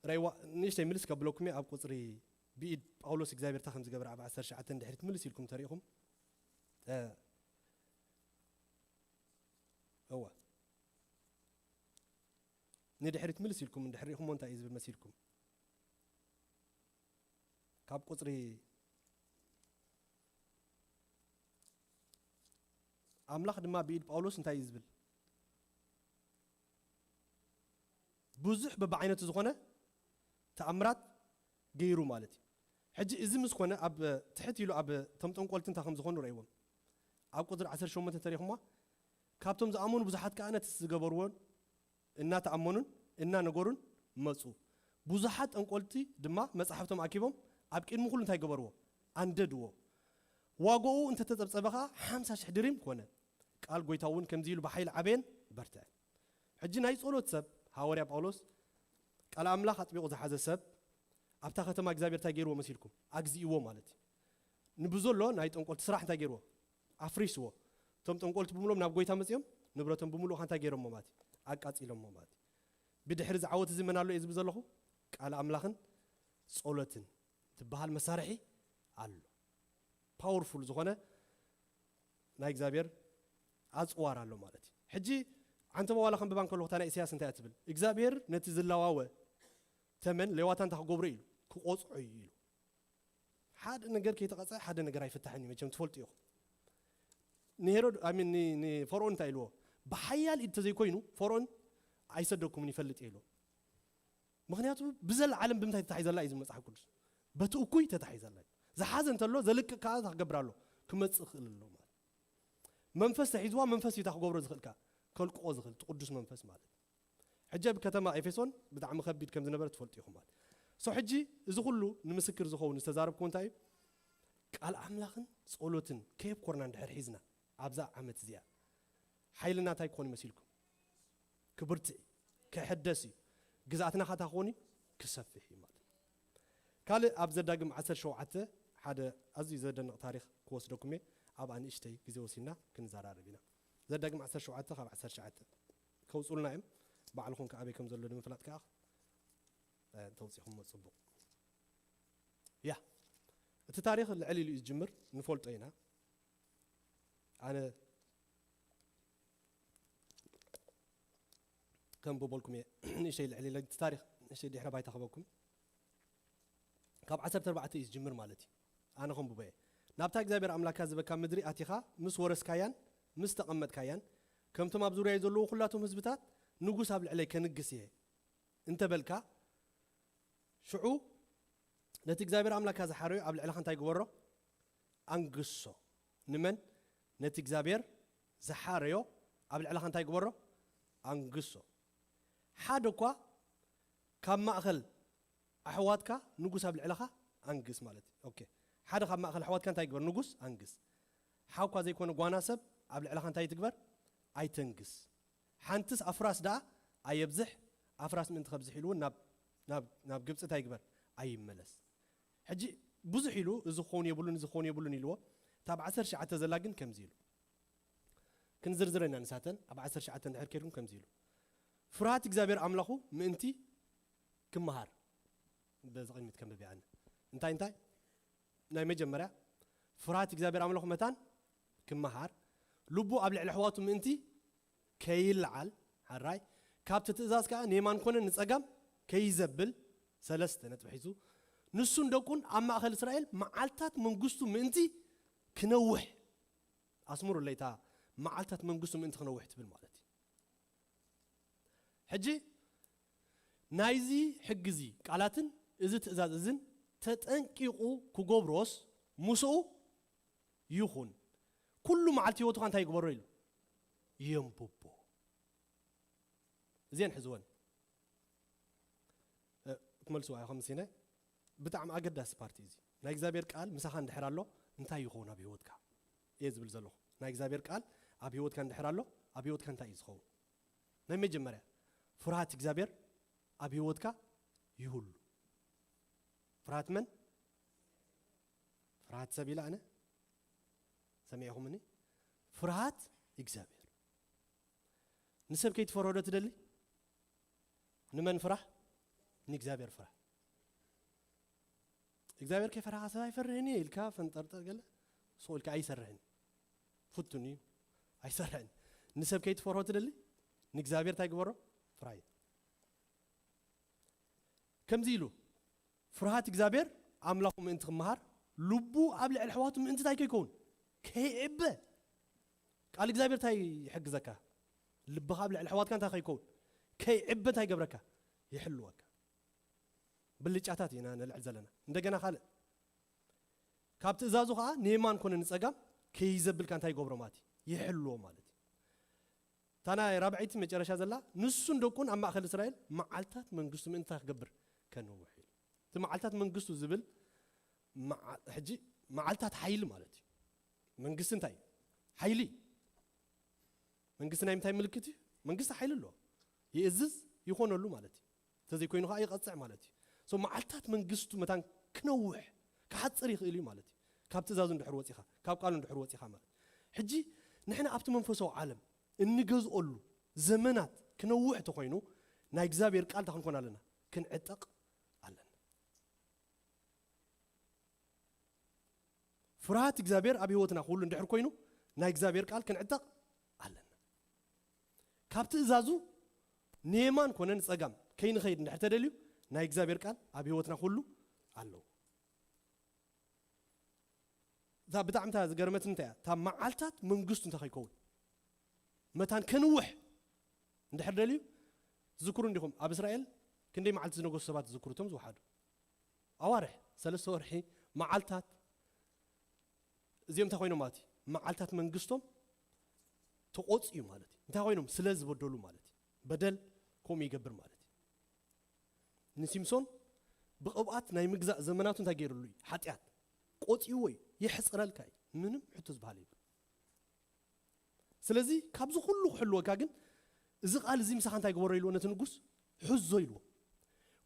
ረይዋ ንእሽተይ ምልስ ከብለኩም እየ፣ ኣብ ቁጽሪ ብኢድ ጳውሎስ እግዚኣብሔር እንታይ ከም ዝገበረ ኣብ ዓሰርተ ትሽዓተ ንድሕሪት ምልስ ኢልኩም ተሪኢኹም። እ፣ እወ። ንድሕሪት ምልስ ኢልኩም እንድሕር ሪኢኹሞ እንታይ እዩ ዝብል መሲልኩም? ካብ ቁጽሪ ኣምላኽ ድማ ብኢድ ጳውሎስ እንታይ እዩ ዝብል? ብዙሕ በብዓይነቱ ዝኾነ ተኣምራት ገይሩ ማለት እዩ። ሕጂ እዚ ምስ ኮነ ኣብ ትሕት ኢሉ ኣብ እቶም ጠንቆልቲ እንታይ ከም ዝኾኑ ረእይዎም። ኣብ ቁጽሪ ዓሰርተ ሸሞንተ ተሪኹማ፣ ካብቶም ዝኣመኑ ብዙሓት ከኣ ነቲ ዝገበርዎን እናተኣመኑን እናነገሩን መጹ። ብዙሓት ጠንቆልቲ ድማ መጻሕፍቶም ኣኪቦም ኣብ ቅድሚ ኩሉ እንታይ ገበርዎ? ኣንደድዎ። ዋጋኡ እንተተጸብጸበ ኸኣ ሓምሳ ሽሕ ድሪም ኮነ። ቃል ጎይታ እውን ከምዚ ኢሉ ብሓይሊ ዓበየን በርትዐን። ሕጂ ናይ ጸሎት ሰብ ሃዋርያ ጳውሎስ ቃል ኣምላኽ ኣጥቢቑ ዝሓዘ ሰብ ኣብታ ከተማ እግዚኣብሔር እንታይ ገይርዎ መሲልኩም? ኣግዚእዎ ማለት እዩ። ንብዘሎ ናይ ጠንቆልቲ ስራሕ እንታይ ገይርዎ? ኣፍሪስዎ። እቶም ጠንቆልቲ ብምሎም ናብ ጎይታ መጺኦም ንብረቶም ብምሉእ እንታይ ገይሮሞ ማለት እዩ? ኣቃጺሎሞ ማለት እዩ። ብድሕሪ እዚ ዓወት እዚ መን ኣሎ እየ ዝብል ዘለኹ? ቃል ኣምላኽን ጸሎትን ትበሃል መሳርሒ ኣሎ። ፓወርፉል ዝኾነ ናይ እግዚኣብሔር ኣጽዋር ኣሎ ማለት እዩ። ሕጂ ዓንተባ ዋላ ከንብባ እንከለኹ እታ ናይ ኢሳያስ እንታይ እያ ትብል? እግዚኣብሔር ነቲ ዝለዋወ ተመን ሌዋታን እንታይ ክገብሮ ኢሉ? ክቆጽዖ እዩ ኢሉ። ሓደ ነገር ከይተቐጸ ሓደ ነገር ኣይፍታሕን እዩ፣ መቸም ትፈልጡ ኢኹም። ንሄሮድ፣ I mean፣ ን-፣ ንፈርዖን እንታይ ኢልዎ? ብሓያል ኢድ ተዘይኮይኑ ፈርዖን ኣይሰደኩምን ይፈልጥ እየ ኢልዎ። ምኽንያቱ ብዘለዓለም ብምንታይ ተታሒዘላ እዩ ዝብል መጽሓፍ ቅዱስ? በቲ እኩይ ተታሒዘላ እዩ። ዝሓዘ እንተሎ ዘልቅቕ ከኣ እንታይ ክገብር ኣሎ? ክመጽእ ክእል ኣሎ ማለት። መንፈስ ተሒዝዋ መንፈስ እዩ እንታይ ክገብሮ ዝኽእል ከኣ? ከልቅቖ ዝኽእል እቲ ቅዱስ መንፈስ ማለት። ሕጂ ኣብ ከተማ ኤፌሶን ብጣዕሚ ከቢድ ከም ዝነበረ ትፈልጡ ኢኹም ማለት። ሶ ሕጂ እዚ ኩሉ ንምስክር ዝኸውን ዝተዛረብኩዎ እንታይ እዩ? ቃል ኣምላኽን ጸሎትን ከየብኮርና እንድሕር ሒዝና ኣብዛ ዓመት እዚኣ ሓይልና እንታይ ክኾን ይመስልኩም? ክብርትዕ እዩ፣ ክሕደስ እዩ። ግዝኣትና ኸታ ክኾን እዩ፣ ክሰፍሕ እዩ ማለት እዩ። ካልእ ኣብ ዘዳግም ዓሰርተ ሸውዓተ ሓደ ኣዝዩ ዘደንቕ ታሪኽ ክወስደኩም እየ። ኣብኣ ንእሽተይ ግዜ ወሲድና ክንዘራረብ ኢና። ዘዳግም ዓሰርተ ሸውዓተ ካብ ዓሰርተ ትሽዓተ ከውጽኡልና እዮም። ባዕልኹም ከ ኣበይ ከም ዘሎ ንምፍላጥ ከኣ፣ እ፣ እንተውጺኹሞ ጽቡቕ። ያ፣ እቲ ታሪኽ ልዕል ኢሉ እዩ ዝጅምር፣ ንፈልጦ ኢና። ኣነ ከንብበልኩም እየ። ንእሽተይ ልዕል ኢለ እቲ ታሪኽ ንእሽተይ ድሕረ ባይታ ክበኩም። ካብ ዓሰርተ ኣርባዕተ እዩ ዝጅምር ማለት እዩ። ኣነ ከንብቦ እየ። ናብታ እግዚኣብሔር ኣምላካ ዝበካ ምድሪ ኣቲኻ ምስ ወረስካያን ምስ ተቐመጥካያን፣ ከምቶም ኣብ ዙርያይ ዘለዉ ኩላቶም ህዝብታት ንጉስ ኣብ ልዕለይ ከንግስ እየ እንተ በልካ፣ ሽዑ ነቲ እግዚኣብሔር ኣምላካ ዝሓረዮ ኣብ ልዕለኻ እንታይ ግበሮ? ኣንግሶ። ንመን? ነቲ እግዚኣብሔር ዝሓረዮ ኣብ ልዕለኻ እንታይ ግበሮ? ኣንግሶ። ሓደ እኳ ካብ ማእኸል ኣሕዋትካ ንጉስ ኣብ ልዕለኻ ኣንግስ ማለት እዩ። ኦኬ። ሓደ ካብ ማእኸል ኣሕዋትካ እንታይ ግበር? ንጉስ ኣንግስ። ሓኳ ዘይኮነ ጓና ሰብ ኣብ ልዕለኻ እንታይ ትግበር? ኣይተንግስ። ሓንትስ ኣፍራስ ደኣ ኣየብዝሕ፣ ኣፍራስ ምእንቲ ከብዝሕ ኢሉ እውን ናብ፣ ናብ፣ ናብ ግብፂ እንታይ ይግበር? ኣይመለስ። ሕጂ ብዙሕ ኢሉ፣ እዚ ክኸውን የብሉን፣ እዚ ክኸውን የብሉን ኢልዎ። እታ ኣብ ዓሰርተ ትሽዓተ ዘላ ግን ከምዚ ኢሉ። ክንዝርዝረና ንሳተን፣ ኣብ ዓሰርተ ትሽዓተ እንድሕር ከይድኩም ከምዚ ኢሉ። ፍርሃት እግዚኣብሔር ኣምላኹ ምእንቲ ክመሃር። በዚ ቅድሚት ከንብብ እየ ኣነ። እንታይ እንታይ? ናይ መጀመርያ፣ ፍርሃት እግዚኣብሔር ኣምላኹ መታን ክመሃር፣ ልቡ ኣብ ልዕሊ ኣሕዋቱ ምእንቲ ከይለዓል፣ ሓራይ፣ ካብቲ ትእዛዝ ከኣ ንየማን ኮነ ንጸጋም ከይዘብል፣ ሰለስተ ነጥቢ ሒዙ፣ ንሱን ደቁን ኣብ ማእከል እስራኤል መዓልታት መንግስቱ ምእንቲ ክነውሕ። ኣስምሩለይ፣ እታ መዓልታት መንግስቱ ምእንቲ ክነውሕ ትብል ማለት እዩ። ሕጂ ናይዚ ሕጊ እዚ ቃላትን እዚ ትእዛዝ እዝን ተጠንቂቑ ክገብሮስ ምስኡ ይኹን። ኩሉ መዓልቲ ህይወቱ ከ እንታይ ይግበሮ ኢሉ? የንብቦ። እዚአን ሕዝወን። እ፣ ክትመልስዋ ኢኹም ሲነ። ብጣዕሚ ኣገዳሲ ፓርቲ እዚ። ናይ እግዚኣብሔር ቃል ምሳኻ እንድሕር ኣሎ እንታይ ይኸውን ኣብ ህይወትካ? እየ ዝብል ዘለኹ። ናይ እግዚኣብሔር ቃል ኣብ ህይወትካ እንድሕር ኣሎ፣ ኣብ ህይወትካ እንታይ እዩ ዝኸውን? ናይ መጀመርያ፣ ፍርሃት እግዚኣብሔር ኣብ ህይወትካ ይህሉ። ፍርሃት መን? ፍርሃት ሰብ ኢለ ኣነ? ሰሚዕኹምኒ? ፍርሃት እግዚኣብሔር። ንሰብ ከይትፈርሆ ዶ ትደሊ? ንመን ፍራሕ? ንእግዚኣብሔር ፍራሕ። እግዚኣብሔር ከይፈራኻ ሰብ ኣይፈርህን እየ ኢልካ ፈንጠርጠር ገለ ስቕ ኢልካ ኣይሰርሕን። ፍቱን እዩ። ኣይሰርሕን። ንሰብ ከይትፈርሆ ትደሊ? ንእግዚኣብሔር እንታይ ግበሮ? ፍራዮ። ከምዚ ኢሉ፣ ፍርሃት እግዚኣብሔር ኣምላኹ ምእንቲ ክመሃር፣ ልቡ ኣብ ልዕሊ ኣሕዋቱ ምእንቲ እንታይ ከይከውን? ከይዕበ። ቃል እግዚኣብሔር እንታይ ይሕግዘካ? ልብኻ ኣብ ልዕሊ ኣሕዋትካ እንታይ ከይከውን? ከይዕበ እንታይ ይገብረካ? ይሕልወካ። ብልጫታት ኢና ነልዕል ዘለና። እንደገና ካልእ፣ ካብ ትእዛዙ ኸዓ ንየማን ኮነ ንጸጋም ከይዘብልካ እንታይ ይገብሮ ማለት እዩ? ይሕልዎ ማለት እዩ። እታ ናይ ራብዐይቲ መጨረሻ ዘላ፣ ንሱን ደቁን ኣብ ማእከል እስራኤል መዓልታት መንግስቱ ምእንቲ ክገብር ከነውሕ ኢሉ። እቲ መዓልታት መንግስቱ ዝብል መዓ-፣ ሕጂ መዓልታት ሓይሊ ማለት እዩ። መንግስቲ እንታይ እዩ? ሓይሊ። መንግስቲ ናይ ምንታይ ምልክት እዩ? መንግስቲ ሓይሊ ኣለዎ። ይእዝዝ፣ ይኾነሉ ማለት እዩ። እንተዘይኮይኑ ኸዓ ይቐጽዕ ማለት እዩ። So መዓልታት መንግስቱ መታን ክነውሕ፣ ክሓጽር ይኽእል እዩ ማለት እዩ። ካብ ትእዛዙ እንድሕር ወጺኻ፣ ካብ ቃሉ እንድሕር ወጺኻ ማለት እዩ። ሕጂ ንሕና ኣብቲ መንፈሳዊ ዓለም እንገዝኦሉ ዘመናት ክነውሕ ተኾይኑ፣ ናይ እግዚኣብሔር ቃል እንታይ ክንኮን ኣለና? ክንዕጠቕ ኣለና። ፍርሃት እግዚኣብሔር ኣብ ህይወትና ኩሉ እንድሕር ኮይኑ፣ ናይ እግዚኣብሔር ቃል ክንዕጠቕ ኣለና። ካብ ትእዛዙ ንየማን ኮነ ንጸጋም ከይንኸይድ እንድሕር ተደልዩ፣ ናይ እግዚኣብሔር ቃል ኣብ ህይወትና ኩሉ ኣለዎ። እታ ብጣዕሚ እታ ዝገርመትኒ እንታይ እያ? እታ መዓልታት መንግስቱ እንታይ ከይከውን? መታን ከንውሕ እንድሕር ደልዩ፣ ዝክሩ እንዲኹም፣ ኣብ እስራኤል ክንደይ መዓልቲ ዝነገሱ ሰባት ዝክሩ፣ እቶም ዝወሓዱ። ኣዋርሕ፣ ሰለስተ ወርሒ፣ መዓልታት፣ እዚኦም እንታይ ኮይኖም ማለት እዩ? መዓልታት መንግስቶም ተቆጽዩ ማለት እዩ። እንታይ ኮይኖም? ስለ ዝበደሉ ማለት እዩ። በደል ከምኡ ይገብር ማለት እዩ። ንሲምሶን ብቕብኣት ናይ ምግዛእ ዘመናቱ እንታይ ገይርሉ እዩ? ሓጢኣት ቆጽይዎ እዩ። የሕጽረልካ እዩ። ምንም ሕቶ ዝበሃል የብሉ። ስለዚ ካብዚ ኩሉ ክሕልወካ ግን እዚ ቃል እዚ ምሳኻ እንታይ ግበሮ ኢልዎ ነቲ ንጉስ? ሕዞ ኢልዎ።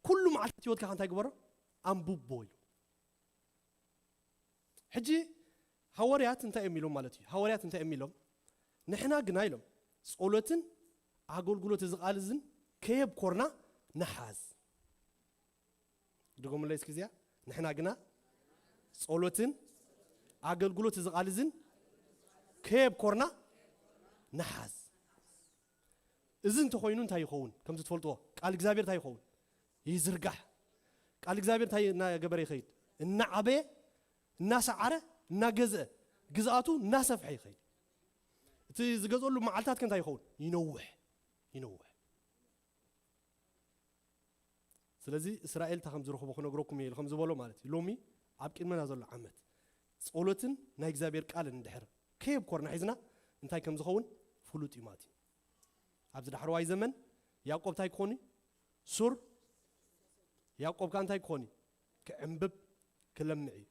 ኩሉ መዓልታት ህይወትካ እንታይ ግበሮ? ኣንብቦ ኢሉ። ሕጂ ሃዋርያት እንታይ እዮም ኢሎም ማለት እዩ? ሃዋርያት እንታይ እዮም ኢሎም? ንሕና ግና ኢሎም ጸሎትን ኣገልግሎት እዚ ቃል እዝን ከየብኮርና ንሓዝ። ድገሙለይ እስኪ እዚኣ። ንሕና ግና ጸሎትን ኣገልግሎት እዚ ቃል እዝን ከየብኮርና ንሓዝ። እዚ እንተኾይኑ እንታይ ይኸውን? ከምዚ ትፈልጥዎ ቃል እግዚኣብሔር እንታይ ይኸውን? ይዝርጋሕ። ቃል እግዚኣብሔር እንታይ እናገበረ ይኸይድ? እናዓበየ፣ እናሰዓረ፣ እናገዝአ፣ ግዝኣቱ እናሰፍሐ ይኸይድ። እቲ ዝገዝአሉ መዓልታት ከ እንታይ ይኸውን? ይነውሕ፣ ይነውሕ። ስለዚ እስራኤል እንታይ ከም ዝረኽቦ ክነግረኩም እየ ኢሉ ከም ዝበሎ ማለት እዩ። ሎሚ ኣብ ቅድመና ዘሎ ዓመት ጸሎትን ናይ እግዚኣብሔር ቃልን እንድሕር ከየብኮርና ሒዝና እንታይ ከም ዝኸውን ፍሉጥ እዩ ማለት እዩ። ኣብዚ ዳሕረዋይ ዘመን ያዕቆብ እንታይ ክኾን እዩ? ሱር ያዕቆብ ከኣ እንታይ ክኾን እዩ? ክዕምብብ ክለምዕ እዩ።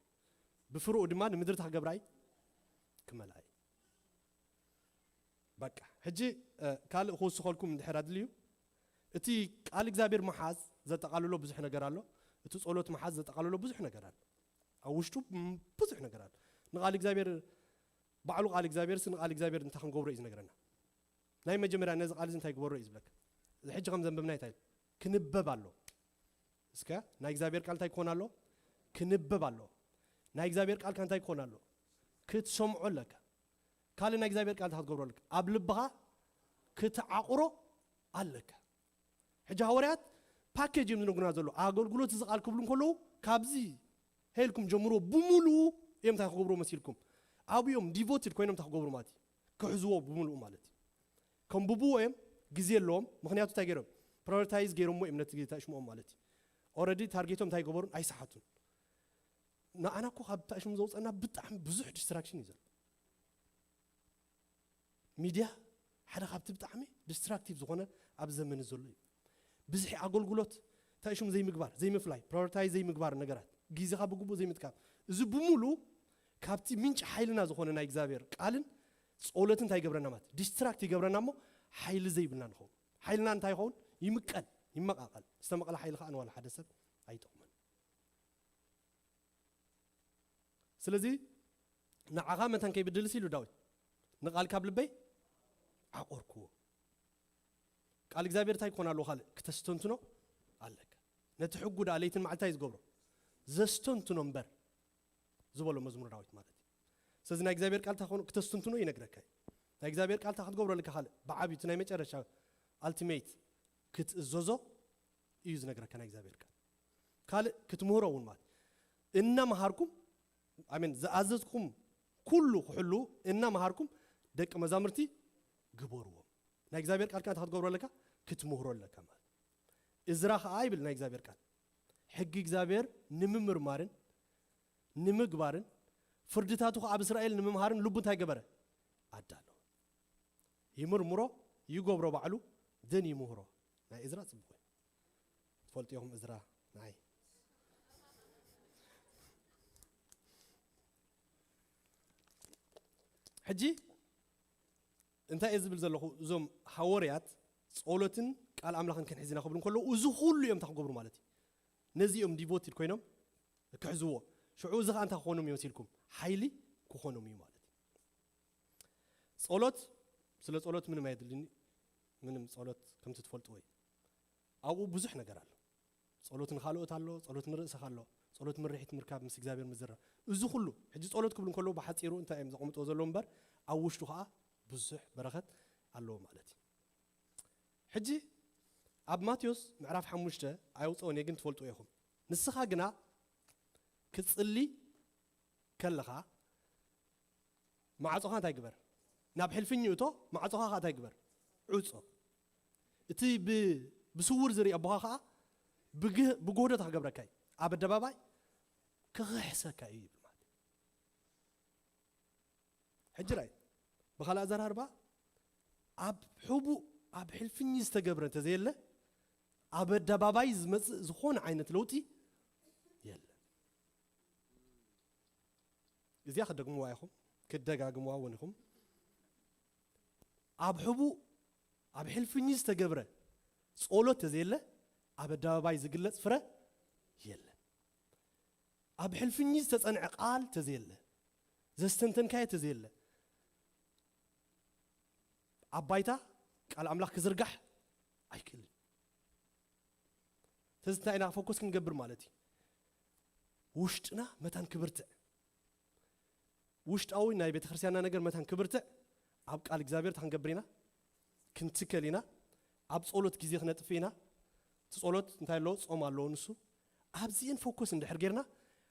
ብፍርኡ ድማ ንምድሪ እንታይ ክገብራ እዩ? ክመልኣ እዩ። በቃ ሕጂ ካልእ ክውስኸልኩም እንድሕር ኣድልዩ እቲ ቃል እግዚኣብሔር ምሓዝ ዘጠቓልሎ ብዙሕ ነገር ኣሎ። እቲ ጸሎት ምሓዝ ዘጠቓልሎ ብዙሕ ነገር ኣሎ። ኣብ ውሽጡ ብዙሕ ነገር ኣሎ። ንቃል እግዚኣብሔር ባዕሉ ቃል እግዚኣብሔር ስ ንቃል እግዚኣብሔር እንታይ ክንገብሮ እዩ ዝነግረና? ናይ መጀመርያ ነዚ ቃል እዚ እንታይ ግበሮ እዩ ዝብለካ? እዚ ሕጂ ከም ዘንበብና እንታይ ክንበብ ኣሎ? እስከ ናይ እግዚኣብሔር ቃል እንታይ ክኾን ኣሎ? ክንበብ ኣሎ። ናይ እግዚኣብሔር ቃል እንታይ ክኾን ኣሎ? ክትሰምዖ ኣለካ። ካልእ ናይ እግዚኣብሔር ቃል እንታይ ክትገብሮ ኣለካ? ኣብ ልብኻ ክትዓቑሮ ኣለካ። ሕጂ ሃዋርያት ፓኬጅ እዮም ዝነግሩና ዘሎ። ኣገልግሎት እዚ ቃል ክብሉ እንከለዉ ካብዚ ሄልኩም ጀምሮ ብምሉኡ እዮም እንታይ ክገብሩ መሲልኩም ኣብዮም ዲቮትድ ኮይኖም እንታይ ክገብሩ ማለት እዩ? ክሕዝዎ ብምሉኡ ማለት እዩ። ከንብብዎ እዮም፣ ግዜ ኣለዎም። ምክንያቱ እንታይ ገይሮም ፕራዮሪታይዝ ገይሮምዎ እዮም ነቲ ተእሽምኦም ማለት እዩ። ኦረዲ ታርጌቶም እንታይ ገበሩን ኣይሰሓቱን። ንኣና እኮ ካብ ተእሽሙ ዘውፀና ብጣዕሚ ብዙሕ ዲስትራክሽን እዩ ዘሎ። ሚድያ ሓደ ካብቲ ብጣዕሚ ዲስትራክቲቭ ዝኾነ ኣብ ዘመን ዘሎ እዩ። ብዝሒ ኣገልግሎት እንታይ ሽሙ ዘይምግባር ዘይምፍላይ ፕራዮሪታይዝ ዘይምግባር ነገራት ግዜኻ ብግቡእ ዘይምጥቃም እዚ ብምሉ ካብቲ ምንጭ ሓይልና ዝኾነ ናይ እግዚኣብሔር ቃልን ጸሎትን እንታይ ይገብረና ማለት ዲስትራክት ይገብረና እሞ ሓይሊ ዘይብልና ንኸውን። ሓይልና እንታይ ይኸውን? ይምቀል፣ ይመቃቀል። ዝተመቀለ ሓይሊ ከዓ ንዋላ ሓደ ሰብ ኣይጠቕመን። ስለዚ ንዓኻ መታን ከይብድልስ ኢሉ ዳዊት ንቃል ካብ ልበይ ዓቆርክዎ። ቃል እግዚኣብሔር እንታይ ክኾን ኣለዎ? ካልእ ክተስተንትኖ ኣለካ። ነቲ ሕጉ ደኣ ለይትን መዓልታይ ዝገብሮ ዘስተንትኖ እምበር ዝበሎ መዝሙር ዳዊት ማለት እዩ። ስለዚ ናይ እግዚኣብሔር ቃል እንታይ ክኾን ክተስተንትኖ ይነግረካ እዩ። ናይ እግዚኣብሔር ቃል እንታይ ክትገብሮ ኣለካ? ካልእ ብዓብዩ እቲ ናይ መጨረሻ ኣልቲሜት ክትእዘዞ እዩ ዝነግረካ ናይ እግዚኣብሔር ቃል። ካልእ ክትምህሮ እውን ማለት እናመሃርኩም ኣሜን ዝኣዘዝኩም ኩሉ ክሕሉ እናመሃርኩም ደቂ መዛምርቲ ግበርዎም። ናይ እግዚኣብሔር ቃል ከኣ እንታይ ክትገብሮ ኣለካ? ክትምህሮ ኣለካ ማለት። እዝራ ከኣ ይብል ናይ እግዚኣብሔር ቃል ሕጊ እግዚኣብሔር ንምምርማርን ንምግባርን ፍርድታቱ ከኣ ኣብ እስራኤል ንምምሃርን ልቡ እንታይ ገበረ? ኣዳለወ። ይምርምሮ ይገብሮ ባዕሉ ድን ይምህሮ። ናይ እዝራ ጽቡቕ እዩ። ትፈልጡ ኢኹም እዝራ ናይ ሕጂ እንታይ እየ ዝብል ዘለኹ? እዞም ሃወርያት ጸሎትን ቃል ኣምላኽን ክንሕዝ ኢና ክብሉ እንከለዉ እዚ ኩሉ እዮም እንታይ ክገብሩ ማለት እዩ? ነዚ እዮም ዲቮትድ ኮይኖም ክሕዝዎ። ሽዑ እዚ ከዓ እንታይ ክኾኖም እዩ መሲልኩም? ሓይሊ ክኾኖም እዩ ማለት እዩ። ጸሎት ስለ ጸሎት ምንም ኣየድልን። ምንም ጸሎት ከምቲ ትፈልጥዎ እዩ። ኣብኡ ብዙሕ ነገር ኣሎ። ጸሎት ንኻልኦት ኣሎ፣ ጸሎት ንርእስኻ ኣሎ፣ ጸሎት ምርሒት ምርካብ ምስ እግዚኣብሔር ምዝራብ። እዚ ኩሉ ሕጂ ጸሎት ክብሉ እንከለዉ ብሓጺሩ እንታይ እዮም ዘቐምጥዎ ዘለዉ እምበር ኣብ ውሽጡ ከዓ ብዙሕ በረኸት ኣለዎ ማለት እዩ። ሕጂ ኣብ ማቴዎስ ምዕራፍ ሓሙሽተ ኣየውፅኦን እየ ግን ትፈልጥዎ ኢኹም። ንስኻ ግና ክጽሊ ከለኻ ማዕጾኻ እንታይ ግበር? ናብ ሕልፍኝ እቶ፣ ማዕጾኻ ኸኣ እንታይ ግበር? ዕጾ። እቲ ብ- ብስውር ዝርኢ ኣቦኻ ኸኣ ብግ- ብጎህዶ እንታይ ክገብረካ እዩ? ኣብ ኣደባባይ ክኽሕሰካ እዩ ይብል ማለት እዩ። ሕጂ ራይ ብኻልእ ኣዘራርባ ኣብ ሕቡእ ኣብ ሕልፍኝ ዝተገብረ እንተዘየለ ኣብ ኣደባባይ ዝመጽእ ዝኾነ ዓይነት ለውጢ የለን። እዚኣ ክደግምዋ ኢኹም፣ ክደጋግምዋ እውን ኢኹም። ኣብ ሕቡእ ኣብ ሕልፍኝ ዝተገብረ ጸሎት ተዘየለ ኣብ ኣደባባይ ዝግለጽ ፍረ የለን። ኣብ ሕልፍኝ ዝተጸንዐ ቃል ተዘየለ ዘስተንተንካዮ ተዘየለ ኣብ ባይታ ቃል ኣምላኽ ክዝርጋሕ ኣይክእልን። ስለዚ እንታይ ኢና ፎከስ ክንገብር ማለት እዩ? ውሽጥና መታን ክብርትዕ፣ ውሽጣዊ ናይ ቤተ ክርስቲያንና ነገር መታን ክብርትዕ ኣብ ቃል እግዚኣብሔር እንታይ ክንገብር ኢና? ክንትከል ኢና። ኣብ ጸሎት ግዜ ክነጥፍእ ኢና። እቲ ጸሎት እንታይ ኣለዎ? ጾም ኣለዎ። ንሱ ኣብዚአን ፎከስ እንድሕር ጌርና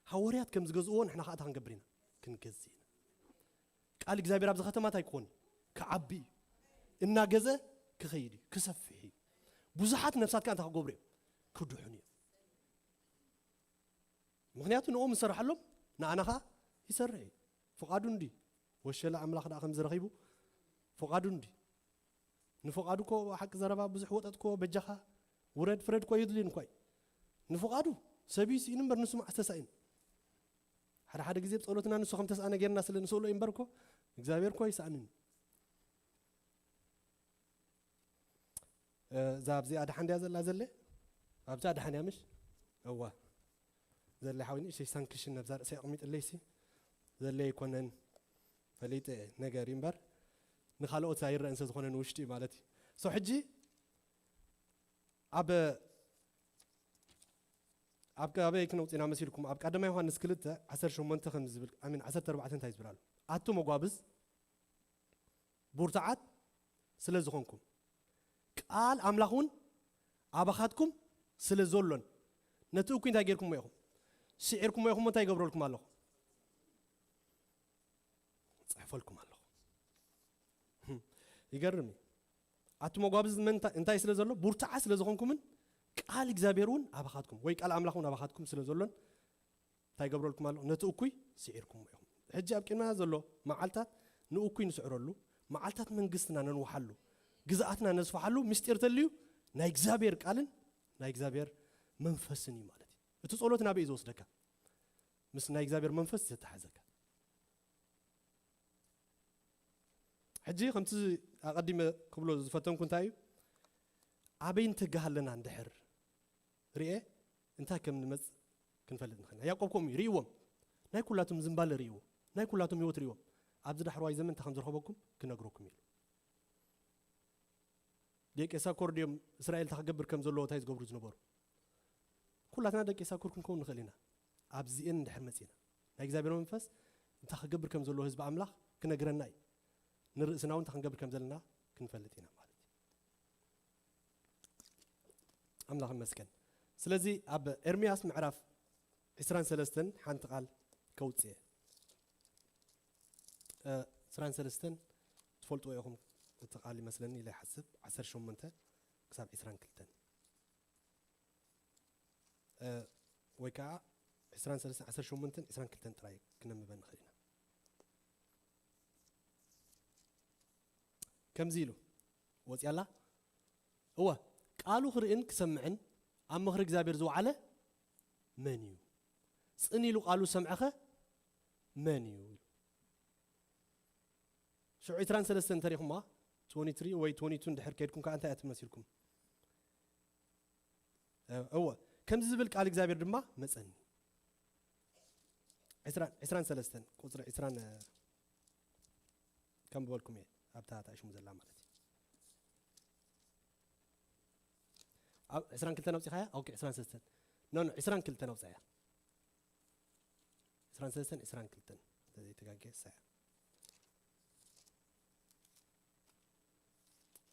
ሃዋርያት ከም ዝገዝእዎ ንሕና ከዓ እንታይ ክንገብር ኢና? ክንገዝእ ኢና። ቃል እግዚኣብሔር ኣብዚ ከተማ እንታይ ክኾን እዩ? ክዓቢ እዩ። እናገዘ ክኸይድ እዩ፣ ክሰፍሕ እዩ። ብዙሓት ነፍሳት ከዓ እንታይ ክገብሩ እዮም? ክድሕኑ እዮም። ምኽንያቱ ንኡ ምሰርሓሎም ንኣና ኸዓ ይሰርሕ እዩ። ፍቓዱ እንዲ ወሸላ ኣምላኽ ደኣ ከምዚ ረኺቡ ፍቓዱ እንዲ ንፍቓዱ እኮ ሓቂ ዘረባ ብዙሕ ወጠጥ እኮ በጃኻ ውረድ ፍረድ እኮ የድልዩን እኳ እዩ። ንፍቓዱ ሰብ እዩ ስኢኑ እምበር ንሱ መዓስ ተሳኢኑ? ሓደ ሓደ ግዜ ብጸሎትና ንሱ ከም ተስኣነ ጌርና ስለ ንስእሎ እዩ እምበር እኮ እግዚኣብሔር እኮ ኣይሰኣንን እዩ። እዛ ኣብዚኣ ደሓን ድያ ዘላ ዘለ ኣብዛ ደሓን እያ ምሽ? እዋ ዘለ ሓዊኒ እሸይ ሳንክሽን ነብዛ ርእሰይ ኣቕሚጥለይሲ ዘለ ኣይኮነን ፈሊጠ ነገር እዩ እምበር ንኻልኦት ኣይረአን ስለ ዝኾነ ንውሽጢ እዩ ማለት እዩ። ሶ ሕጂ ኣብ ኣብ ኣበይ ክነውፅና መሲልኩም ኣብ ቀዳማይ ዮሃንስ ክልተ ዓሰርተ ሸሞንተ ከም ዝብል ኣሚን ዓሰርተ ኣርባዕተ እንታይ ዝብል ኣሎ? ኣቱ መጓብዝ ቡርቱዓት ስለ ዝኾንኩም ቃል ኣምላኽ እውን ኣባኻትኩም ስለ ዘሎን ነቲ እኩይ እንታይ ጌርኩሞ ኢኹም? ስዒርኩሞ ኢኹም እንታይ ይገብረልኩም ኣለኹ? ጽሕፈልኩም ኣለኹ። ይገርም እዩ። ኣቲ መጓብዝ መን እንታይ ስለ ዘሎ ቡርቱዓት ስለ ዝኾንኩምን ቃል እግዚኣብሔር እውን ኣባኻትኩም ወይ ቃል ኣምላኽ እውን ኣባኻትኩም ስለ ዘሎን እንታይ ይገብረልኩም ኣሎ? ነቲ እኩይ ስዒርኩሞ ኢኹም። ሕጂ ኣብ ቅድመና ዘሎ መዓልታት ንእኩይ ንስዕረሉ፣ መዓልታት መንግስትና ነንውሓሉ፣ ግዝኣትና ነስፍሓሉ ምስጢር ተልዩ ናይ እግዚኣብሔር ቃልን ናይ እግዚኣብሔር መንፈስን እዩ ማለት እዩ። እቲ ጸሎት ናበይ እዩ ዝወስደካ? ምስ ናይ እግዚኣብሔር መንፈስ ዘተሓዘካ። ሕጂ ከምቲ ኣቐዲመ ክብሎ ዝፈተንኩ እንታይ እዩ? ኣበይ ንተግህ ኣለና እንድሕር ርኤ እንታይ ከም ንመጽእ ክንፈልጥ ንኽእል ኢና። ያዕቆብ ከምኡ እዩ ርእይዎም። ናይ ኩላቶም ዝንባለ ርእይዎ። ናይ ኩላቶም ህይወት ርእይዎም። ኣብዚ ዳሕረዋይ ዘመን እንታይ ከም ዝረኸበኩም ክነግረኩም ኢሉ። ደቂ ሳኮር ድዮም እስራኤል እንታይ ክገብር ከም ዘለዎ እንታይ ዝገብሩ ዝነበሩ? ኩላትና ደቂ ሳኮር ክንከውን ንኽእል ኢና። ኣብዚኤን እንድሕር መጺና ናይ እግዚኣብሔር መንፈስ እንታይ ክገብር ከም ዘለዎ ህዝቢ ኣምላኽ ክነግረና እዩ። ንርእስና እውን እንታይ ክንገብር ከም ዘለና ክንፈልጥ ኢና ማለት እዩ። ኣምላኽ ይመስገን። ስለዚ ኣብ ኤርምያስ ምዕራፍ ዕስራን ሰለስተን ሓንቲ ቃል ከውፅእ እየ። እ፣ ዕስራን ሰለስተን ትፈልጥዎ ኢኹም እቲ ቃል ይመስለኒ ኢለ ይሓስብ፣ ዓሰርተ ሸሞንተ ክሳብ ዕስራን ክልተን። እ፣ ወይ ከዓ ዕስራን ሰለስተን ዓሰርተ ሸሞንተን ዕስራን ክልተን ጥራይ ክነንብበ ንኽእል ኢና። ከምዚ ኢሉ ወፂኣላ። እወ፣ ቃሉ ክርእን ክሰምዕን ኣብ ምኽሪ እግዚኣብሔር ዝወዓለ መን እዩ? ጽን ኢሉ ቃሉ ዝሰምዐኸ መን እዩ? ኢሉ። ሽዑ ዕስራን ሰለስተን እንተሪኹማ፣ ትወንቲ ትሪ ወይ ትወንቲ ቱ እንድሕር ከይድኩም ከኣ እንታይ እያ ትመስልኩም? እ-፣ እወ፣ ከምዚ ዝብል ቃል እግዚኣብሔር ድማ መጸኒ። ዕስራን፣ ዕስራን ሰለስተን፣ ቁጽሪ ዕስራን፣ እ፣ ከም በልኩም እየ፣ ኣብታ እታ ሽሙ ዘላ ማለት እዩ። ኣብ ዕስራን ክልተን ኣውጺኻያ? ኦኬ፣ ዕስራን ሰለስተን። ኖ፣ ኖ፣ ዕስራን ክልተን ኣውጻያ። ዕስራን ሰለስተን፣ ዕስራን ክልተን። እንተዘይተጋግየ፣ እሳ እያ።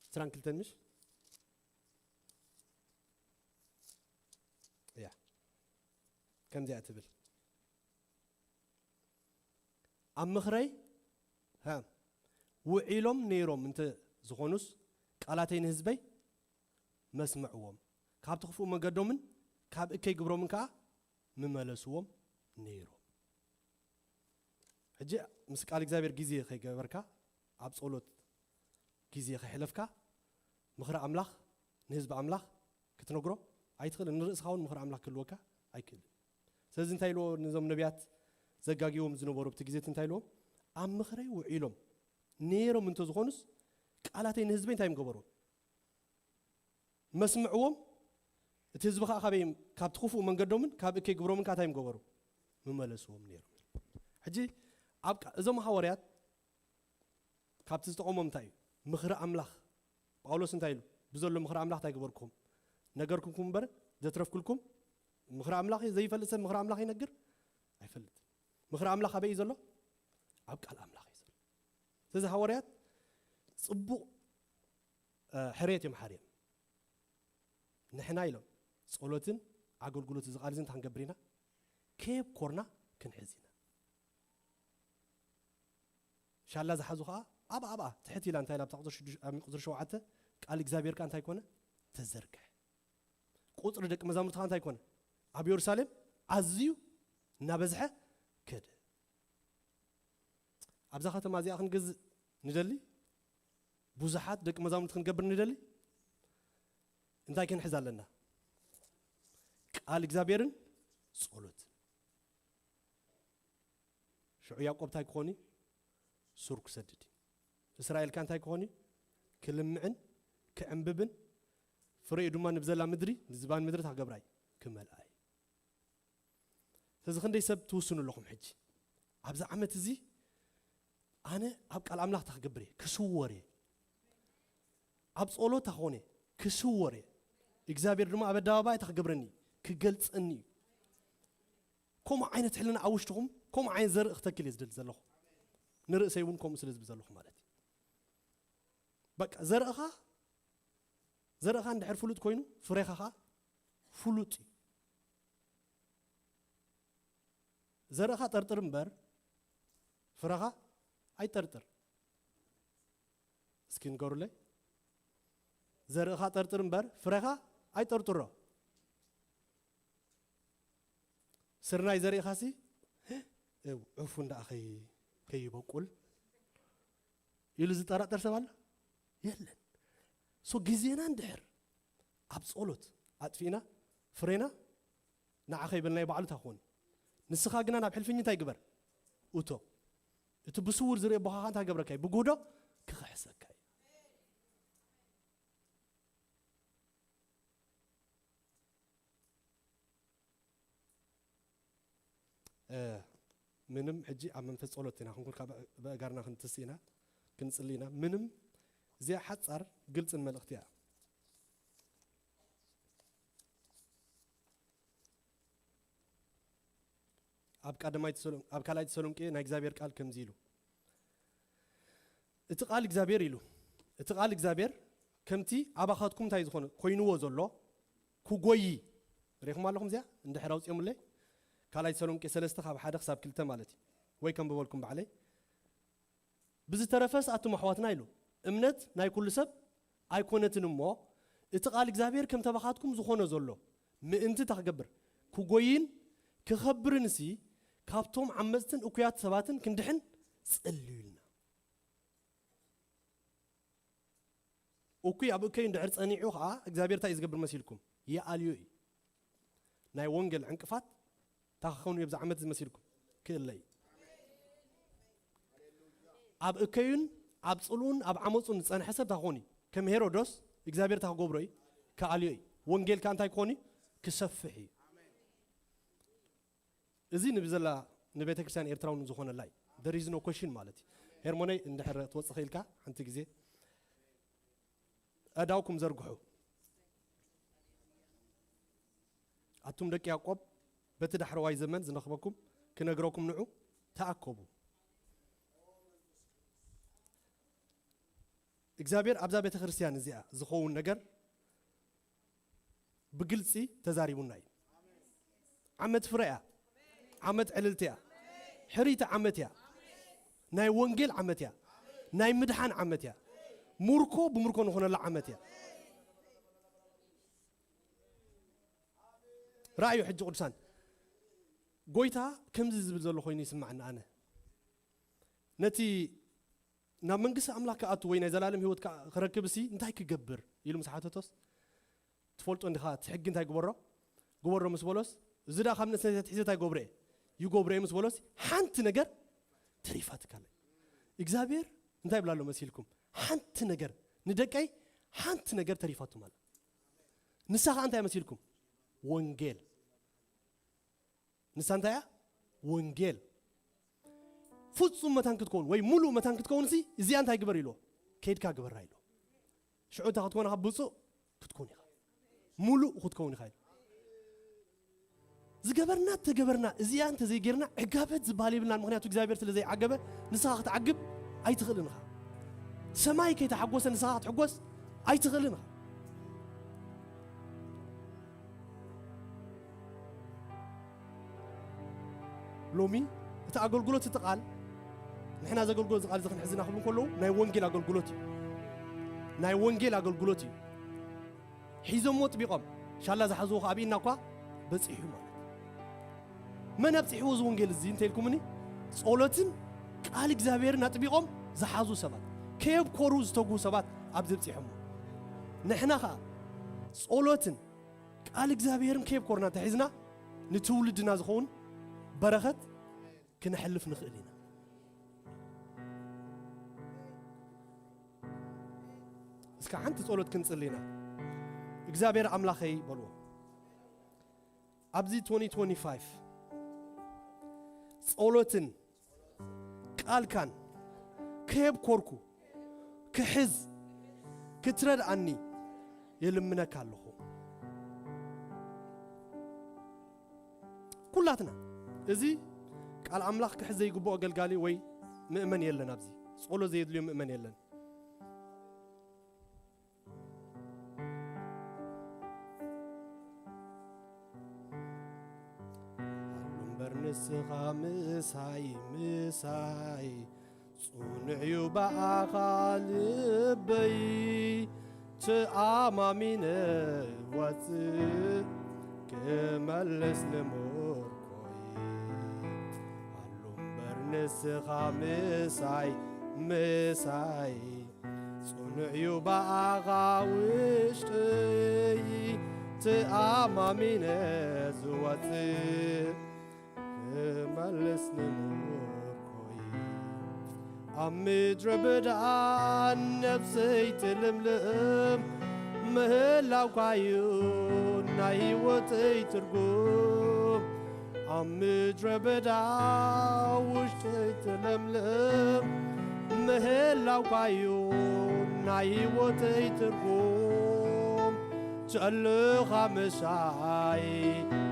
ዕስራን ክልተን ምሽ? እያ። ከምዚኣ ትብል። ኣብ ምኽረይ፣ ሃ፣ ውዒሎም ነይሮም እንተ ዝኾኑስ፣ ቃላተይ ንህዝበይ መስምዕዎም፣ ካብቲ ክፉእ መንገዶምን ካብ እከይ ግብሮምን ከኣ ምመለስዎም ነይሮም። ሕጂ ምስ ቃል እግዚኣብሔር ግዜ ከይገበርካ፣ ኣብ ጸሎት ግዜ ከሕለፍካ፣ ምኽሪ ኣምላኽ ንህዝቢ ኣምላኽ ክትነግሮ ኣይትኽእልን። ንርእስኻ እውን ምኽሪ ኣምላኽ ክህልወካ ኣይክእልን። ስለዚ እንታይ ኢልዎ ነዞም ነቢያት ዘጋግዎም ዝነበሩ ኣብቲ ግዜ እቲ እንታይ ኢልዎም? ኣብ ምኽረይ ውዒሎም ነይሮም እንተዝኾኑስ፣ ቃላተይ ንህዝበይ እንታይ እዮም ገበርዎም? መስምዕዎም፣ እቲ ህዝቢ ኸዓ ካበይ፣ ካብቲ ክፉእ መንገዶምን ካብ እከይ ግብሮምን ከዓ እንታይ እዮም ገበሩ? ምመለስዎም ነይሮም። ሕጂ ኣብ ቃ-፣ እዞም ሃዋርያት ካብቲ ዝጠቐሞም እንታይ እዩ? ምኽሪ ኣምላኽ። ጳውሎስ እንታይ ኢሉ? ብዘሎ ምኽሪ ኣምላኽ እንታይ ገበርኩም? ነገርኩምኩም እምበር ዘትረፍኩልኩም ምኽሪ ኣምላኽ እዩ። ዘይፈልጥ ሰብ ምኽሪ ኣምላኽ ይነግር? ኣይፈልጥን። ምኽሪ ኣምላኽ ኣበይ እዩ ዘሎ? ኣብ ቃል ኣምላኽ እዩ ዘሎ። ስለዚ ሃዋርያት ጽቡቕ፣ እ፣ ሕርየት እዮም ሓርዮም። ንሕና ኢሎም ጸሎትን ኣገልግሎት እዚ ቃል እዚ እንታይ ክንገብር ኢና? ከየብኮርና ክንሕዝ ኢና። ሻላ ዝሓዙ ኸዓ ኣብ፣ ኣብኣ ትሕት ኢላ እንታይ ኢላ ኣብታ ቁጽሪ ሽዱሽተ፣ ኣብ ቁጽሪ ሸውዓተ ቃል እግዚኣብሔር ከኣ እንታይ ኮነ? ተዘርግሐ። ቁጽሪ ደቂ መዛሙርቲ ኸዓ እንታይ ኮነ? ኣብ የሩሳሌም ኣዝዩ እናበዝሐ ከደ። ኣብዛ ከተማ እዚኣ ክንገዝእ ንደሊ፣ ብዙሓት ደቂ መዛሙርቲ ክንገብር ንደሊ፣ እንታይ ክንሕዝ ኣለና? ቃል እግዚኣብሔርን ጸሎት። ሽዑ ያዕቆብ እንታይ ክኾን እዩ? ሱር ክሰድድ እዩ። እስራኤል ከ እንታይ ክኾን እዩ? ክልምዕን ክዕንብብን ፍሬኡ ድማ ንብዘላ ምድሪ፣ ንዝባን ምድሪ እንታይ ክገብራ እዩ? ክመልኣ እዩ። ስለዚ ክንደይ ሰብ ትውስኑ ኣለኹም ሕጂ? ኣብዚ ዓመት እዚ ኣነ ኣብ ቃል ኣምላኽ እንታይ ክገብር እየ? ክስወር እየ። ኣብ ጸሎት እንታይ ክኾን እየ? ክስወር እየ። እግዚኣብሔር ድማ ኣብ ኣደባባይ እንታይ ክገብረኒ እዩ? ክገልጸኒ እዩ። ከምኡ ዓይነት ሕልና ኣብ ውሽጥኹም፣ ከምኡ ዓይነት ዘርኢ ክተክል እየ ዝደሊ ዘለኹ። ንርእሰይ እውን ከምኡ ስለ ዝብል ዘለኹ ማለት እዩ። በቃ ዘርእኻ፣ ዘርእኻ እንድሕር ፍሉጥ ኮይኑ፣ ፍሬኻ ኸኣ ፍሉጥ እዩ። ዘርእኻ ጠርጥር እምበር፣ ፍረኻ ኣይጠርጥር። እስኪ ንገሩለይ። ዘርእኻ ጠርጥር እምበር፣ ፍረኻ ኣይጠርጥሮ። ስርናይ ዘሪእኻሲ፣ እው፣ ዕፉን ደኣ ከይ-፣ ከይበቁል ኢሉ ዝጠራጠር ሰብ ኣሎ? የለን። ሶ ግዜና እንድሕር ኣብ ጸሎት ኣጥፊእና፣ ፍሬና ንዓ ከይበልናዮ ባዕሉ እንታይ ክኾን? ንስኻ ግና ናብ ሕልፍኝ እንታይ ግበር? እቶ። እቲ ብስውር ዝርኢ ኣቦኻ እንታይ ገብረካ እዩ? ብጉህዶ ክኽሕሰካ እዩ። እ፣ ምንም ሕጂ ኣብ መንፈስ ጸሎት ኢና፣ ክንኩን ካብ በእጋርና ክንትስ ኢና፣ ክንጽሊ ኢና። ምንም እዚኣ ሓጻር ግልጽን መልእኽቲ እያ። ኣብ ቀዳማይ ተሰሎ-፣ ኣብ ካልኣይ ተሰሎንቄ ናይ እግዚኣብሔር ቃል ከምዚ ኢሉ፣ እቲ ቃል እግዚኣብሔር ኢሉ፣ እቲ ቃል እግዚኣብሔር ከምቲ ኣባኻትኩም እንታይ ዝኾነ ኮይንዎ ዘሎ ክጎዪ፣ ርኢኹም ኣለኹም እዚኣ እንድሕር ኣውፅኦምለይ፣ ካልኣይ ተሰሎንቄ ሰለስተ ካብ ሓደ ክሳብ ክልተ ማለት እዩ። ወይ ከንብበልኩም ባዕለይ። ብዝተረፈስ ኣቱም ኣሕዋትና ኢሉ፣ እምነት ናይ ኩሉ ሰብ ኣይኮነትን እሞ፣ እቲ ቃል እግዚኣብሔር ከም ተባኻትኩም ዝኾነ ዘሎ ምእንቲ እንታይ ክገብር? ክጎይን ክኸብርንሲ፣ ካብቶም ዓመፅትን እኩያት ሰባትን ክንድሕን ጸልዩ ኢልና። እኩይ ኣብ እከዩ እንድሕር ጸኒዑ ኸዓ፣ እግዚኣብሔር እንታይ እዩ ዝገብር መሲልኩም? ይኣልዮ እዩ። ናይ ወንጌል ዕንቅፋት እንታይ ክኸውን እዩ ኣብዚ ዓመት እዚ መሲልኩም? ክእለ እዩ። ኣብ እከዩን ኣብ ጽልኡን ኣብ ዓመጹን ዝጸንሐ ሰብ እንታይ ክኾን እዩ? ከም ሄሮዶስ እግዚኣብሔር እንታይ ክገብሮ እዩ? ክኣልዮ እዩ። ወንጌል ከኣ እንታይ ክኾን እዩ? ክሰፍሕ እዩ። እዚ ንብዘላ ንቤተ ክርስቲያን ኤርትራ እውን ዝኾነላ እዩ። There is no question ማለት እዩ። ሄርሞነይ እንድሕር ትወጽእ ኽኢልካ ሓንቲ ግዜ ኣእዳውኩም ዘርግሑ። ኣቱም ደቂ ያዕቆብ በቲ ዳሕረዋይ ዘመን ዝነኽበኩም ክነግረኩም ንዑ ተኣከቡ። እግዚኣብሔር ኣብዛ ቤተ ክርስቲያን እዚኣ ዝኸውን ነገር ብግልጺ ተዛሪቡና እዩ። ዓመት ፍረ እያ። ዓመት ዕልልቲ እያ። ሕርይቲ ዓመት እያ። ናይ ወንጌል ዓመት እያ። ናይ ምድሓን ዓመት እያ። ሙርኮ ብምርኮ ንኾነላ ዓመት እያ። ረኣዩ ሕጂ ቅዱሳን፣ ጎይታ ከምዚ ዝብል ዘሎ ኮይኑ ይስማዕኒ ኣነ። ነቲ ናብ መንግስቲ ኣምላኽ ክኣቱ ወይ ናይ ዘላለም ህይወት ክኣ-፣ ክረክብ ሲ እንታይ ክገብር ኢሉ ምስ ሓተቶስ፣ ትፈልጦ እንዲኻ እቲ ሕጊ እንታይ ግበሮ? ግበሮ ምስ በሎስ፣ እዚ ደኣ ካብ ንእስነተይ ኣትሒዘ እንታይ ገብረ እየ? ይገብሮ እየ ምስ በሎስ፣ ሓንቲ ነገር ተሪፋትካ ኣላ። እግዚኣብሔር እንታይ ይብላ ኣሎ መሲልኩም? ሓንቲ ነገር፣ ንደቀይ ሓንቲ ነገር ተሪፋቶም ኣላ። ንሳ ኸኣ እንታይ መሲልኩም? ወንጌል። ንሳ እንታይ እያ? ወንጌል። ፍጹም መታን ክትከውን ወይ ሙሉእ መታን ክትከውን ሲ እዚኣ እንታይ ግበር ኢልዎ? ከይድካ ግበራ ኢልዎ። ሽዑ እንታይ ክትኮን ኢኻ? ብፁዕ ክትኮን ኢኻ። ሙሉእ ክትከውን ኢኻ ኢሉ። ዝገበርና ተገበርና፣ እዚኣ እንተዘይጌርና ዕጋበት ዝበሃል የብልናን። ምኽንያቱ እግዚኣብሔር ስለ ዘይዓገበ ንስኻ ክትዓግብ ኣይትኽእልን ኢኻ። ሰማይ ከይተሓጎሰ ንስኻ ክትሕጎስ ኣይትኽእልን ኢኻ። ሎሚ እቲ ኣገልግሎት እቲ ቃል ንሕና ዘገልግሎ እዚ ቃል እዚ ክንሕዝና ክብሉ ከለዉ ናይ ወንጌል ኣገልግሎት እዩ። ናይ ወንጌል ኣገልግሎት እዩ። ሒዞሞ ጥቢቖም ሻላ ዝሓዝዎ ከኣ ኣብ ኢድና እኳ በጺሑ ማለት እዩ። መን ኣብፂሕዎ እዚ ወንጌል እዚ እንተልኩምኒ፣ ጸሎትን ቃል እግዚኣብሔርን ኣጥቢቖም ዝሓዙ ሰባት፣ ከየብኮሩ ዝተጉ ሰባት ኣብዚ ኣብፂሖሞ። ንሕና ኸዓ ጸሎትን ቃል እግዚኣብሔርን ከየብኮርና እንተሒዝና፣ ንትውልድና ዝኸውን በረኸት ክነሕልፍ ንኽእል ኢና። እስከ ሓንቲ ጸሎት ክንጽሊ ኢና። እግዚኣብሔር ኣምላኸይ በልዎ። ኣብዚ twenty twenty-five ጸሎትን ቃልካን ከየብኮርኩ ክሕዝ ክትረድኣኒ የልምነካ ኣለኹ። ኩላትና እዚ ቃል ኣምላኽ ክሕዝ ዘይግብኦ ኣገልጋሊ ወይ ምእመን የለን። ኣብዚ ጸሎት ዘየድልዮ ምእመን የለን። ሃሉ እምበር ንስኻ ምሳይ፣ ምሳይ፣ ጽኑዕ እዩ ብኣኻ ልበይ፣ ተኣማሚነ ወጽእ ክመልስ ንምርኮይ። ሃሉ እምበር ንስኻ ምሳይ፣ ምሳይ፣ ጽኑዕ እዩ ብኣኻ ውሽጠይ፣ ተኣማሚነ ዝወጽእ ክመልስ ንምርኮይ። ኣብ ምድረ በዳ ነፍሰይ ትልምልም ምህላውካ እዩ ናይ ህይወተይ ትርጉም። ኣብ ምድረ በዳ ውሽጠይ ትለምልም ምህላውካ እዩ ናይ ህይወተይ ትርጉም። ተለኻ ምሳይ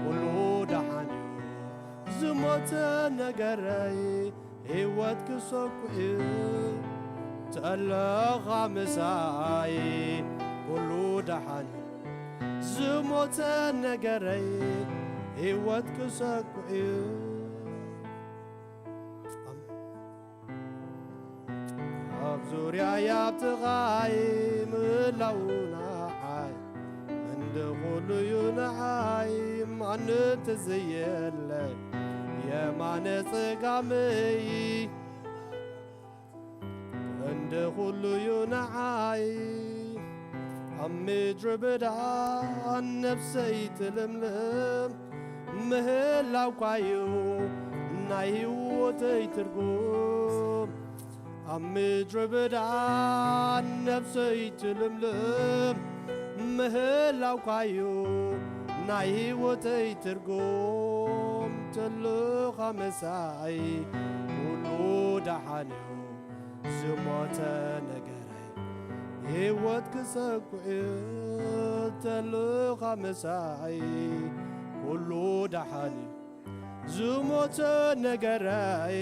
ኩሉ ደሓን እዩ። ዝሞተ ነገረይ ህይወት ክሰኩ እዩ። ተለኻ ምሳይ ኩሉ ደሓን እዩ። ዝሞተ ነገረይ ህይወት ክሰኩ እዩ። ኣብ ዙርያይ ኣብ ጥቓይ ምህላዉ ንዓይ እንደ ኩሉ እዩ ንዓይ ማንት ዘየለ የማነ ጽጋመይ እንደ ኩሉ እዩ ንዓይ ኣብ ምድሪ በዳ ነፍሰይ ትልምልም ምህላውካ እዩ ናይ ህይወተይ ትርጉም። ኣብ ምድሪ በዳ ነፍሰይ ትልምልም ምህላውካ እዩ ናይ ህይወተይ ትርጉም። ተለኻ ምሳይ ኩሉ ደሓን እዩ ዝሞተ ነገረይ ህይወት ክሰኩዕ እዩ። ተለኻ ምሳይ ኩሉ ደሓን እዩ ዝሞተ ነገረይ።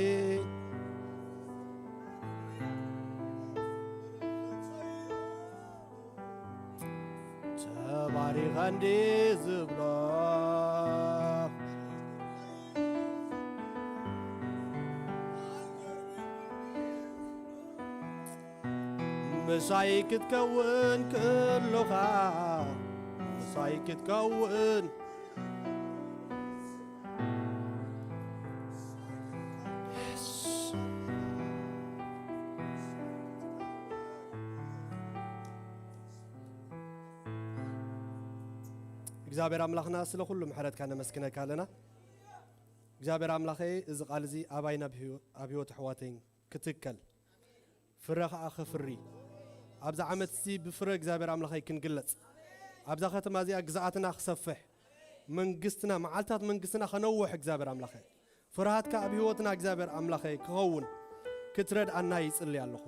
ተባሪኸ እንዲ ዝብሎ ምሳይ ክትከውን ከሎኻ ምሳይ ክትከውን እግዚኣብሔር ኣምላኽና ስለ ኩሉ ምሕረትካ ነመስግነካ ኣለና። እግዚኣብሔር ኣምላኸይ እዚ ቃል እዚ ኣባይን ኣብ ህይወ- ኣብ ህይወት ኣሕዋተይን ክትከል ፍረ ኸዓ ኸፍሪ ኣብዛ ዓመት እዚ ብፍረ እግዚኣብሔር ኣምላኸይ ክንግለጽ ኣብዛ ከተማ እዚኣ ግዝኣትና ክሰፍሕ መንግስትና መዓልታት መንግስትና ኸነውሕ እግዚኣብሔር ኣምላኸይ ፍርሃትካ ኣብ ህይወትና እግዚኣብሔር ኣምላኸይ ክኸውን ክትረድኣና ይጽሊ ኣለኹ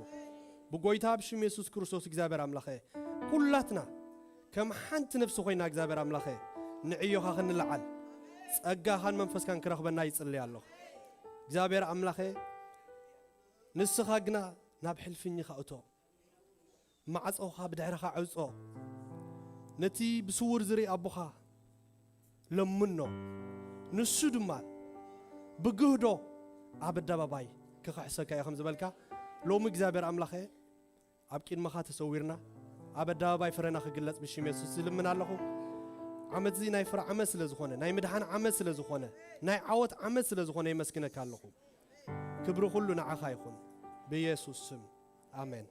ብጎይታ ብሽም የሱስ ክርስቶስ እግዚኣብሔር ኣምላኸ ኩላትና ከም ሓንቲ ነፍሲ ኮይና እግዚኣብሔር ኣምላኸ ንዕዮኻ ክንለዓል ጸጋኻን መንፈስካን ክረኽበና ይጽሊ ኣለኹ እግዚኣብሔር ኣምላኸ ንስኻ ግና ናብ ሕልፍኝኻ እቶ ማዕጾኻ ብድሕርኻ ዕጾ ነቲ ብስውር ዝርኢ ኣቦኻ ለምኖ ንሱ ድማ ብግህዶ ኣብ ኣደባባይ ክኽሕሰካ እዩ ከም ዝበልካ ሎሚ እግዚኣብሔር ኣምላኸ ኣብ ቅድመኻ ተሰዊርና ኣብ ኣደባባይ ፍረና ክግለጽ ብሽም የሱስ ዝልምን ኣለኹ ዓመት እዚ ናይ ፍረ ዓመት ስለ ዝኾነ፣ ናይ ምድሓን ዓመት ስለ ዝኾነ፣ ናይ ዓወት ዓመት ስለ ዝኾነ የመስግነካ ኣለኹ። ክብሪ ኩሉ ንዓኻ ይኹን፣ ብኢየሱስ ስም፣ ኣሜን።